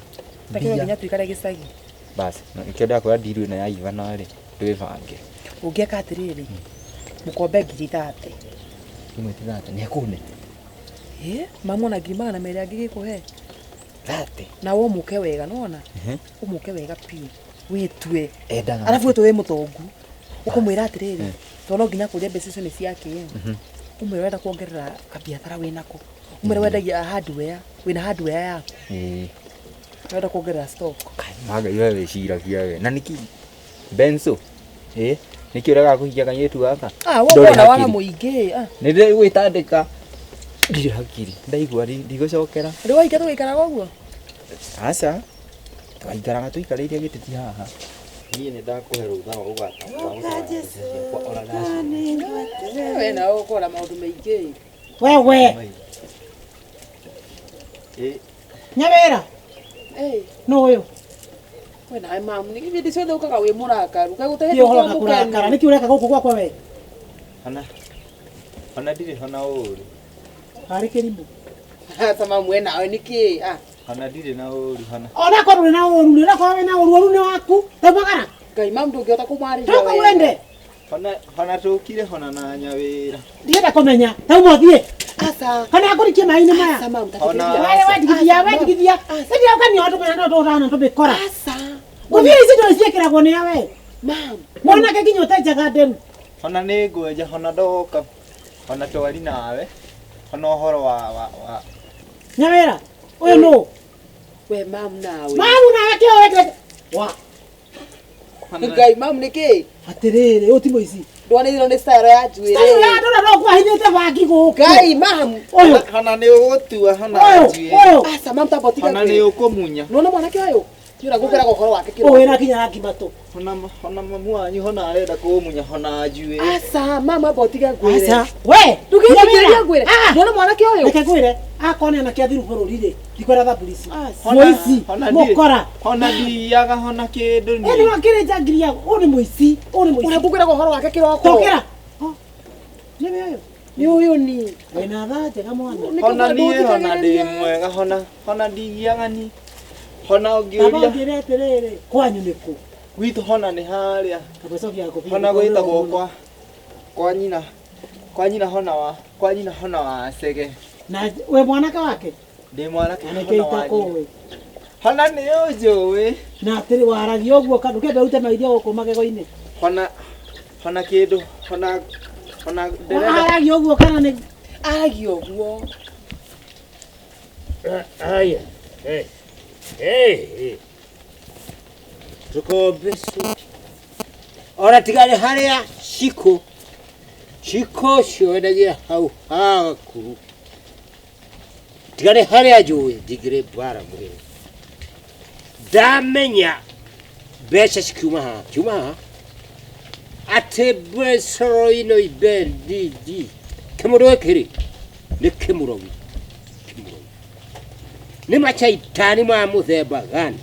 F: Takĩrwo nginya tuikare gĩcagi.
E: Bas, nĩkĩo ndakwĩra ndiru ĩno ya Ivana rĩ, twĩbange.
F: Ũngĩka atĩrĩrĩ, mũkombe ngiri 30.
E: Ĩmwe ti 30, nĩ ekũne.
F: Ĩ, mamu ona ngiri 200 angĩgĩkũhe.
E: 30.
F: Na we ũmũke wega, nĩwona? Ũmũke wega biũ. Wĩtue.
E: Endaga.
F: Arabu wĩtue wĩ mũtongu. Ũkũmwĩra atĩrĩrĩ, tondũ no nginya kũria mbeca icio nĩ ciake. Ũmwĩre ũrenda kuongerera kabiathara wĩnako. Ũmwĩre wendagia hardware, wĩna hardware yaku.
E: Ĩĩ.
F: Ũrenda kuongerera stock.
E: Maga iwe wĩciragia we. Na nĩkĩ Benso? Ĩ, nĩkĩ ũregaga kũhikia kairĩtu gaka?
F: Ah, we wona waga mũingĩ. Ah.
E: Nĩ ndĩgwĩtandĩka. Ndirĩ hakiri. Ndaigua ndigũcokera.
F: Rĩu wahikia tũgũikaraga ũguo?
E: Aca. Twaikaraga tũikarĩire gĩtĩ ti haha. Niĩ nĩ ndakũhe rũtha rwa gũgata.
F: We nawe ũkora maũndũ maingĩ.
C: Wewe.
E: Ĩ.
C: Nyawĩra.
F: Ĩ.
C: Nũ ũyũ?
F: We nawe mamu, nĩ hĩndĩ ciothe ũkaga wĩ mũrakaru. Kaĩ gũtahĩte
C: Ti ũhoro na kũrakara. Nĩkĩ ũreka gũkũ gwakwa we?
E: Hana. Hana ndirĩ hona ũru.
C: Harĩ kĩrimũ.
F: Ata mamu we nawe nĩkĩ? Ah.
E: Hana ndirĩ na ũru hana.
C: Ona korwo ndũrĩ na ũru, nĩ ũrakorwo wĩna ũru, ũru nĩ waku. Taumagara.
F: Ngai mamu ndũngĩhota kũmwarĩria
C: Toka wende.
E: Hona hona tũkire hona na Nyawĩra.
C: Ndienda kũmenya. Tauma ũthiĩ.
F: Aca.
C: Kana ngũrikie maĩ-inĩ maya.
F: Aca mamu,
C: Wewe wendigithia, wendigithia. Ndio ũkanio tũmenya no tũrana tũmĩkora.
F: Aca.
C: Ngũbia ici ndũĩ ciĩkĩragwo nĩ a we.
F: Mamu.
C: Mwanake nginya ũtenjaga nderu.
E: Hona nĩ ngwenja, hona ndoka. Hona twari nawe. Hona ũhoro wa
C: Nyawĩra, ũyũ nũ?
F: We mamu nawe.
C: Mamu nawe kĩo wekĩrĩte. Wa.
F: Ngai mamu nĩkĩ?
C: Atĩrĩrĩ, ũyũ ti mũici.
F: Ndwanĩrĩirwo nĩ style ya njuĩrĩ.
C: Style ya ndũra no kwahithĩte bangi gũkũ.
F: Ngai mamu.
C: Ũyũ.
E: Hona nĩ ũgũtua hona njuĩrĩ.
C: Ũyũ.
F: Aca mamu tamba ũtige.
E: Hona nĩ ũkũmunya.
F: Nĩwona mwanake ũyũ? Nĩ ũragũkĩraga ũhoro wake kĩroko.
C: Ũyũ wĩna kinya rangi matũ.
E: Hona hona mamu wanyu hona arenda kũmunya hona njuĩrĩ.
F: Aca mamu amba ũtige ngwĩre.
C: Aca. We.
F: Ndũngĩthikĩrĩria ngwĩre. Nĩwona mwanake ũyũ?
C: Reke ngwĩre. Akorwo nĩ anake athiru bũrũri rĩ, ndikwenda thaburi ici. Mũici, mũkora.
E: Hona ndiaga hona kĩndũ niĩ.
C: Ĩĩ nĩwakĩrĩ njangiri yaku. Ũyũ nĩ mũici, ũyũ nĩ mũici.
F: Ũragũkĩraga ũhoro wake kĩroko.
C: Tokĩra. Nĩwe ũyũ.
F: Nĩ ũyũ ni.
C: Wĩna thaa njega mwana.
E: Hona niĩ hona ndĩ mwega hona hona ndigiaga ni. Hona ũngĩũria.
C: Baba ũngĩre atĩrĩrĩ, kwanyu nĩ kũ?
E: Gwitũ hona nĩ harĩa.
C: Kamũcokia ngũbia.
E: Hona gwĩtagwo kwa nyina. Kwa nyina hona wa kwa nyina hona wa Cege.
C: Na we mwanake wake?
E: Ndĩ mwanake
C: hona wa nyina.
E: Hona nĩ ũnjũĩ.
C: Na atĩrĩ waragia ũguo ndũkĩambe ũrute maithia gũkũ magego-inĩ.
E: Hona hona kĩndũ hona hona ndĩrenda.
C: Aragia ũguo kana nĩ
F: aragia ũguo.
G: Aya. Hey. Hey. Tukombe suti. Ora tigare harĩa ciko. Ciko cionagia hau haku. Tigare harĩa njũĩ ndigire mbara mwĩrĩ. Ndamenya mbeca cikiuma haha, kiuma haha. Atĩ mbeca ino ibe ndindi. Kĩmũndũ gĩkĩ rĩ, nĩ kĩmũrogi. Kĩmũrogi. Nĩ macaitani ma mũthemba gani?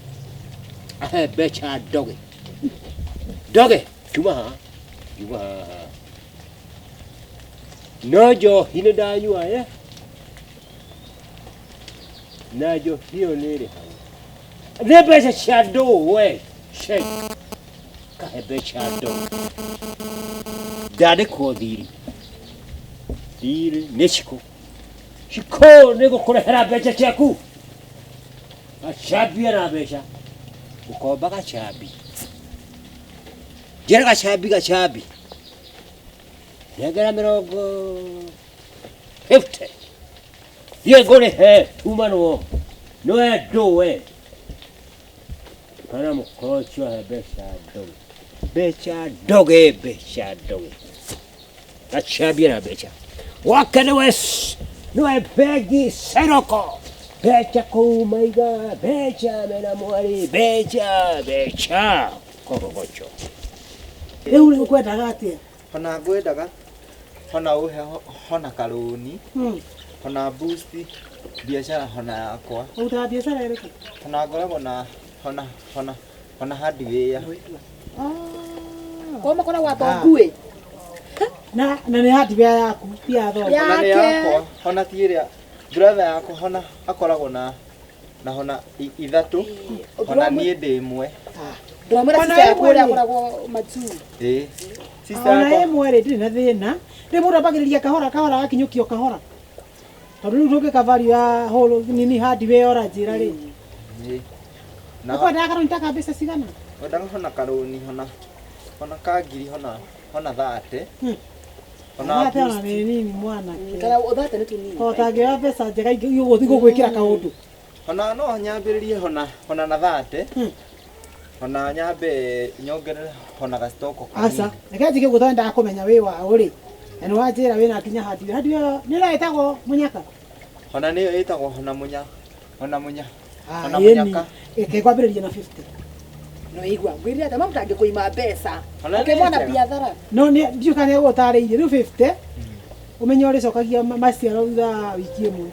G: Ahe mbeca ndoge. Ndoge, kiuma haha. Kiuma haha. No njohi nĩ ndanyua ĩ. Na njohi ĩyo nĩ ĩrĩ hau. Nĩ mbeca cia ndũ we. Kahe mbeca ndũ. Ndandĩkwo thiri. Thirĩ nĩ cikũ. Cikũ nĩ gũkũrehera mbeca ciaku. Gacambi ena mbeca. Gũkomba gacambi. Njĩra gacambi gacambi. Nengera mĩrongo 50. Thiĩ ngũrĩhe tumanwo. Nĩwe ndũwe. Kana mũkoro ũcio ahe mbeca ndoge. Mbeca ndoge, mbeca ndoge. Gacambi ena mbeca. Gwake nĩwe nĩwe bengi Seroko. Mbeca kũu maiga, mbeca mena mwari, mbeca, mbeca. Korogocho.
C: Rĩu rĩ ũkwendaga atĩa?
E: Hona ngwendaga hona ũhe hona karũni hona boost biacara hona yakwa.
C: Ũrutaga biacara ĩrĩkũ?
E: Hona ngoragwo na hona hona hona hardware.
F: Kwa makoragwo atongu ĩ.
C: Na na nĩ hardware yaku ti ya thoguo.
E: Hona nĩ
F: Yake.
E: yakwa hona ti ĩrĩa brother yakwa hona akoragwo na na hona ithatũ hona niĩ ndĩ ĩmwe.
F: Ndũramwĩra
C: Ona
F: sister yaku
C: ĩmwe
F: ũrĩa
C: rĩ.
F: akoragwo majuu.
E: Ĩĩ. Sister
C: Ona
E: yakwa
C: ĩmwe rĩ ndirĩ na thĩna. Rĩ mũndũ ambagĩrĩria kahora kahora agakinyũkio kahora. Tondũ rĩu tũngĩka value ya whole nini hardware ũranjĩra rĩ.
E: Ĩĩ. Na
C: Ũkwendaga karũni ta ka mbeca cigana?
E: ngwendaga hona karũni hona hona ka ngiri hona hona thate. Hona
C: Thate ona
E: boost.
C: nĩ nini mwanake.
F: Kana ũthate nĩ tũnini.
C: Tondũ ũtangĩoya mbeca njega igũgũthiĩ gũgwĩkĩra kaũndũ.
E: Hona no nyambĩrĩrie hona hona na thate. Hona nyambe nyongerere hona gacitoko
C: Aca, reke njige ũguo tondũ ndendaga kũmenya wĩ waũ rĩ. Na nĩ wanjĩra wĩna nginya hardware. Hardware nĩ ĩrĩa ĩtagwo mũnyaka?
E: Hona nĩyo ĩtagwo hona munya hona munya
C: Ah,
E: hona
C: ĩni.
E: mũnyaka.
C: Reke ngwambĩrĩrie na 50.
F: No igua ngwĩrire atĩ mamu ndangĩkũima mbeca.
E: Ona nĩ
F: Ũkĩmwona
E: njega.
F: biathara.
C: No nĩ ndiũ kana nĩegũgũtarĩirie rĩu 50 ũmenye ũrĩcokagia maciaro thutha wa wiki ĩmwe.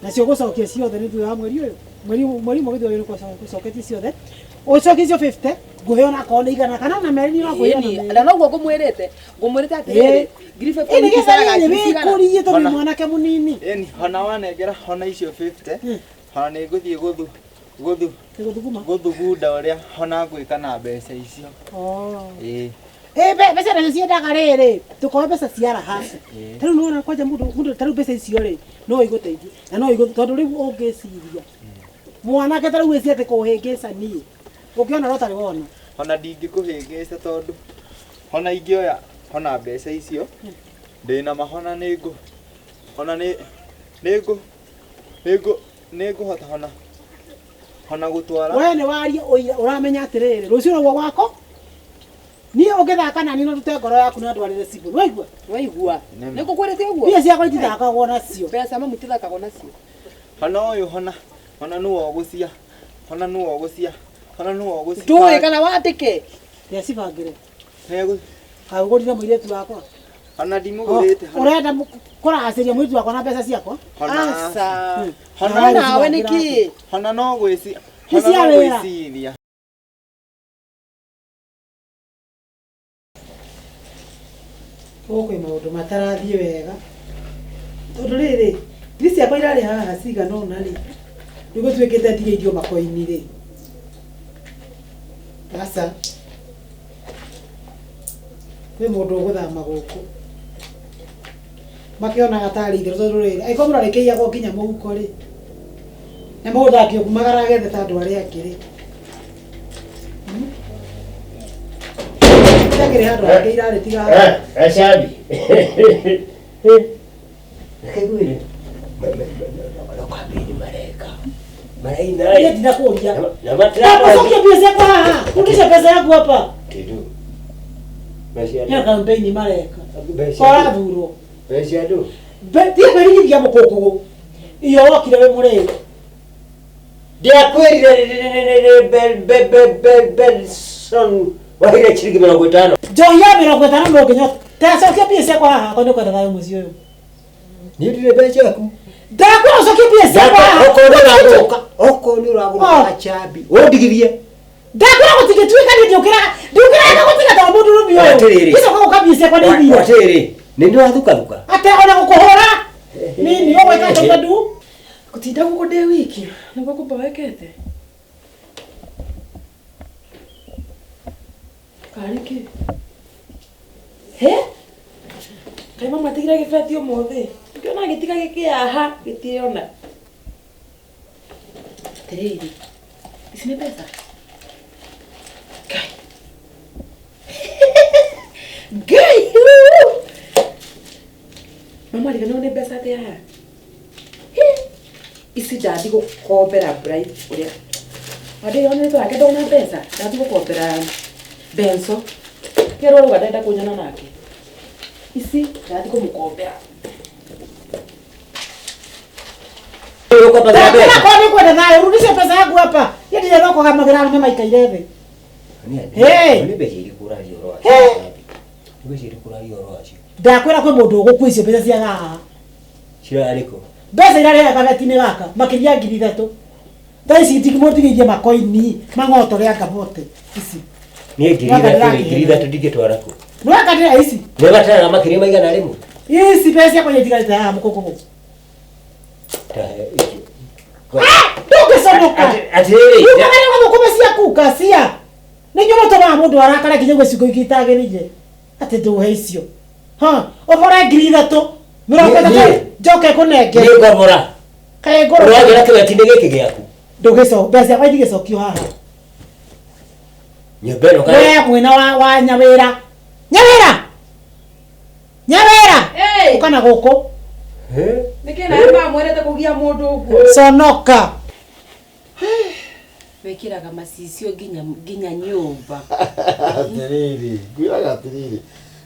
C: Nacio ũgũcokia ciothe nĩ thutha wa mweri ũyũ. Mweri mweri ũmwe gĩthũri ũcoketie ciothe. Ũcokie icio 50 ngũhe ona akorwo nĩ igana kana ona merĩ niĩ no ngũhe ona
F: Ĩni,
C: merĩ.
F: na noguo ngũmwĩrĩte. Ngũmwĩrĩte atĩrĩrĩ, ngiri
C: Ĩ
F: 50
C: nĩgetha
F: icaraga
C: rĩrĩ
F: ngiri cigana.
C: wĩkũrie tondũ
E: Ona-
C: nĩ mwanake mũnini.
E: Ĩni hona wanengera hona icio 50 hona nĩ ngũthiĩ gũthu gũthu
C: Nĩ gũthuguma.
E: gũthugunda ũrĩa hona ngwĩka na mbeca icio.
C: Oh.
E: Ĩĩ.
C: Ĩ mbeca nacio ciendaga rĩrĩ tũkoe mbeca cia raha.
E: Ĩĩ.
C: Ta rĩu nĩwona kwanja mũndũ mũndũ ta rĩu mbeca icio rĩ no igũteithie na no igũ tondũ rĩu ũngĩciria mwanake ta rĩu wĩcie atĩ kũhĩngĩca niĩ ũngĩona ũrĩa ũtarĩ wona.
E: Hona ndingĩkũhĩngĩca tondũ hona ingĩoya hona mbeca icio ndĩna ma hona nĩ ngũ hona nĩ nĩ ngũ nĩ ngũ nĩ ngũhota hona hona gũtwara
C: We nĩ waria ũira ũramenya atĩrĩrĩ rũciũ noguo gwako niĩ ũngĩthaka nani no ndute ngoro yaku na ndwarĩre cibũ nĩwaigua?
F: Waigua.
E: Nĩma.
F: Nĩ ngũkwĩrĩte ũguo.
C: Mbia ciakwa itithakagwo nacio.
F: Mbeca mamu itithakagwo nacio.
E: Hona ũyũ hona hona nĩwe ũgũcia hona nĩwe ũgũcia hona nĩwe ũgũcia
F: Ndũĩ kana wandĩke.
C: Ndecibangĩre.
E: Nĩegũ
C: Kaĩ ũgũrire mũirĩtu wakwa?
E: hona ndimũgũrĩte hona
C: Ũrenda kũracĩria mũirĩtu wakwa na mbeca ciakwa?
E: hona
F: Aca.
E: hona
F: Hona nawe nĩkĩ?
E: hona no gwĩci
C: Nĩ
E: hona
C: cia
E: no
C: wĩra.
E: gwĩciria.
C: Gũkũ kwĩ maũndũ matarathiĩ wega tondũ rĩrĩ ngiri ciakwa irarĩ haha cigana ũna rĩ rĩu gũtuĩkĩte ndigĩirio makoini rĩ aca kwĩ mũndũ ũgũthama gũkũ makĩonaga tarĩ itherũ tondũ rĩrĩ angĩkorwo mũndũ arĩkĩiyagwo nginya mũhuko rĩ na mũndũ angĩumagara agethe ta andũ arĩa angĩ rĩ Itakĩrĩ handũ hangĩ irarĩ tiga haha.
G: Gacambi. Reke ngwĩre. No kambĩini mareka. Maraina.
C: Niĩ ndinakũria.
G: Na matira.
C: Ucokie mbia ciakwa haha. Rudisha pesa yangu hapa.
G: Kĩndũ. Mbeca
C: Nĩyo kampeni mareka.
G: Mbeca.
C: Ũrathurwo.
G: Mbeca andũ.
C: Tiga kwĩringithia mũkũngũgũ. Iyo wokire wĩ mũrĩu.
G: Ndiakwĩrire Benson waheire ciringi mĩrongo ĩtano.
C: Njohi ya mĩrongo ĩtano no nginya tacokia mbia ciakwa haha akorwo nĩ ũkwenda thayũ mũciĩ ũyũ.
G: Niĩ ndirĩ mbeca yaku.
C: Ndakwĩra ũcokie mbia ciakwa haha.
G: Okorwo nĩ ũragũrũka, okorwo nĩ ũragũrũka
C: Oh.
G: gacambi, ũndigithie.
C: Ndakwĩra gũtingĩtuĩka niĩ ndiũkĩraga ndiũkĩraga gũtiga tondũ mũndũ ũrũme ũyũ.
G: Atĩrĩrĩ.
C: Icoka gũka mbia ciakwa nĩ iria.
G: Atĩrĩrĩ, nĩ ndĩrathukathuka.
C: Ate ona gũkũhũra. Nini ũgwĩka atĩa ndu?
F: Gũtinda gũkũ ndĩ wiki nĩguo kũmboekete. Karĩ kĩ? He? Kaĩ mama atigĩte Ndatigire gĩbeti ũmũthĩ. Ngĩona gĩtiga gĩkĩaha gĩtirona. Atĩrĩrĩ, ici nĩ mbeca? Ngai. Ngai! Mama riganĩrwo nĩ mbeca atĩa haha? Ici ndathi gũkombera Bright ũrĩa. Andĩ wake ndona mbeca, ndathi gũkombera Benso. Kerwo rauga ndenda kũnyona nake. Ici ndathi kũmũkombera.
C: Ndakĩra kwa nĩ kwenda thayũ rudisha pesa yangu hapa. Yeye ndiye rokoga magira arũme maikaire thĩ. Hey!
D: Nĩ mbeca irĩkũ ũraria ũhoro wacio?
C: Hey!
D: Nĩ mbeca irĩkũ ũraria ũhoro wacio?
C: Ndakwĩra kwĩ mũndũ ũgũkua icio mbeca cia haha.
D: Cirarĩ kũ?
C: Mbeca irarĩ gabeti-inĩ gaka makĩria 3,000. Thaa ici ndimũtigĩirie makoini mang'otore anga mote ici.
D: Niĩ 3,000 3,000 ndingĩtwara kũ?
C: Nĩwakandĩra ici.
D: Nĩ bataraga makĩria maigana rĩmwe?
C: Ici mbeca ciakwa iria itigarĩte haha mũkũkũgũ.
D: Ta he icio.
C: Ndũngĩconoka.
D: Atĩrĩrĩ,
C: Ukaga nĩ thũkũma ciaku kacia. Nĩ inyuĩ mũtũmaga mũndũ arakara nginya uge ciugo ingĩ itagĩrĩire. Atĩ ndũhe icio. Ha, ũbore 3,000. 30 njoke kũnenge.
D: Niĩ ngobora.
C: Kaĩ ngũrũ.
D: Ũragĩra kĩbeti-inĩ gĩkĩ gĩaku?
C: Ndũgĩco mbeca ciakwa itigĩcokio haha.
D: Nyũmba ĩno kana
C: We mwena wa Nyawĩra. Nyawĩra. Nyawĩra.
F: Hey!
C: Ũka na gũkũ.
F: Nĩkĩ nawe mamwĩrĩte kũgia mũndũ ũguo?
C: Conoka.
A: Wĩkĩraga macicio nginya nyũmba.
B: Atĩrĩrĩ, ngwĩraga atĩrĩrĩ,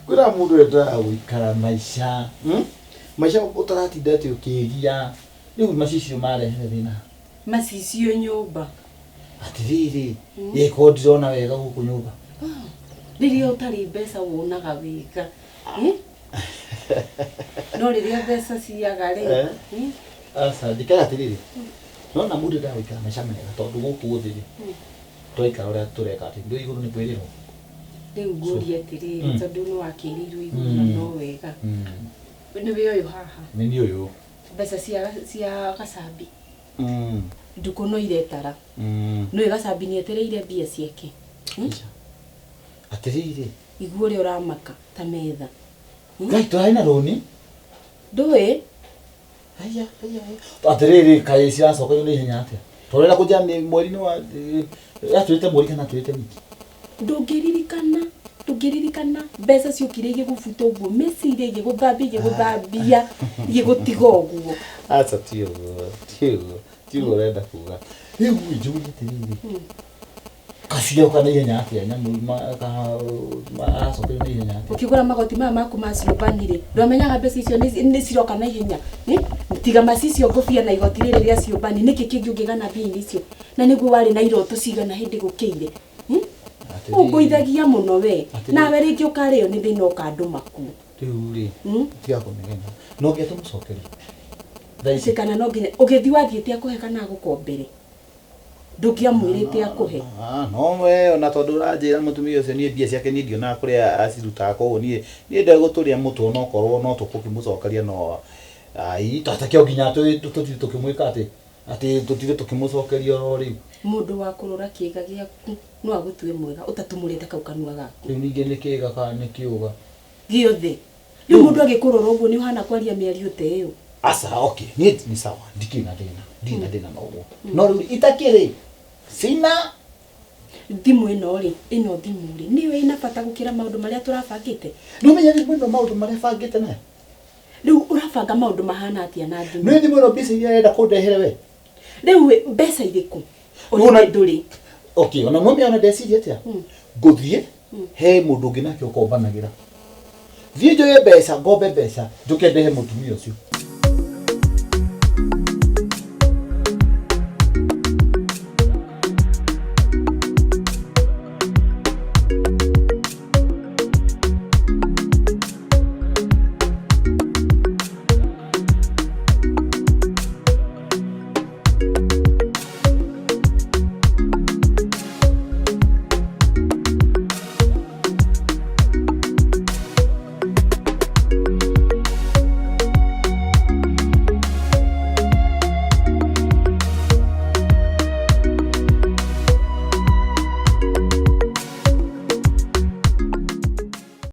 B: kwĩra mũndũ endaga gũikara maica, maica ũtaratinda atĩ ũkĩgia. Rĩu macicio marehere thĩna.
A: Macicio nyũmba.
B: Atĩrĩrĩ, ĩko ndirona wega gũkũ nyũmba.
A: Rĩrĩa ũtarĩ mbeca wonaga wega. No rĩrĩa mbeca ciaga rĩ.
B: Aca, njĩkaga atĩrĩrĩ, nona mũndũ endaga gũikara maica mega tondũ gũkũ thĩ rĩ, twaikara ũrĩa tũreka atĩ ndũ igũrũ nĩ kwĩrĩrwo.
A: Rĩu ngũrie atĩrĩrĩ, tondũ nĩ wakĩrĩirwo igũrũ na no wega. Nĩwe ũyũ haha.
B: Nĩ niĩ ũyũ.
A: Mbeca cia gacambi. Ndukũ no iretara. Nĩũĩ gacambi nĩetereire mbia ciake.
B: Atĩrĩrĩ.
A: Igua ũrĩa ũramaka ta metha.
B: Ngai tũrarĩ na rũni.
A: Ndũĩ?
B: Haya, haya, haya. Atĩrĩrĩ, kaĩ ciracokerio na ihenya atĩa? Tũrenda kũnjĩra nĩ mweri-inĩ wa atwĩrĩte mweri kana atwĩrĩte wiki?
A: Ndũngĩririkana mbeca ciokire igĩgũbuta ũguo, meciria igĩgũthambia igĩgũthambia, igĩgũtiga ũguo.
B: Aca ti ũguo, ti ũguo, ti ũguo ũrenda kuga. Rĩu njũrie atĩrĩrĩ, kacioka na ihenya atĩa nyamũ aracokerio na ihenya atĩa?
A: Ũkĩgũra magoti maya maku ma ciũmbani rĩ, ndwamenyaga mbeca icio nĩ ciroka na ihenya. Tiga macicio ngũbia na igoti rĩrĩ rĩa ciũmbani, nĩkĩ kĩngĩ ũngĩgana mbia-inĩ icio? Na nĩguo warĩ na iroto cigana hĩndĩ gũkĩire. Ũngũithagia mũno we. Nawe rĩngĩ ũkarĩo nĩ thĩna ũkandũma kuo.
B: Rĩu rĩ, tiga kũnegena. No nginya tũmũcokerie. Thaa ici.
A: Kana no nginya ũgĩthiĩ wathiĩte akũhe kana agũkombere? Ndũngĩamwĩrĩte akũhe.
B: No we ona tondũ ũranjĩra mũtumia ũcio niĩ mbia ciake niĩ ndionaga kũrĩa acirutaga koguo niĩ ndegũtũrĩa mũtwe onokorwo no tũkũkĩmũcokeria no ai twatakĩo nginya tũtinde tũkĩmwĩka atĩ atĩ tũtinde tũkĩmũcokeria oro rĩu.
A: Mũndũ wa kũrora kĩga gĩaku no agũtue mwega ũtatumũrĩte kau kanua gaku.
B: Rĩu ningĩ nĩ kĩga kana nĩ kĩũga?
A: Gĩothe. Rĩu mũndũ agĩkũrora ũguo nĩ ũhana kwaria mĩario ta ĩyo.
B: Aca, okay, niĩ nĩ sawa, ndikĩrĩ na thĩna, ndirĩ na thĩna na ũguo. No rĩu itakĩrĩ, sina.
A: Thimũ ĩno rĩ, ĩno thimũ rĩ, nĩyo ĩna bata gũkĩra maũndũ marĩa tũrabangĩte?
B: Nĩ ũmenya thimũ ĩno maũndũ marĩa bangĩte nayo?
A: Rĩu ũrabanga maũndũ mahana atĩa na thimũ?
B: Nĩ thimũ ĩno mbeca iria ĩrenda kũndehere we?
A: Rĩu mbeca irĩkũ? Ũrĩ ndũrĩ.
B: Okay, ona no mĩona ndeciria atĩa? Ngũthiĩ he mũndũ ũngĩ nake ũkombanagĩra. Thiĩ njoye mbeca, ngombe mbeca, njũke ndehe mũtumia ũcio.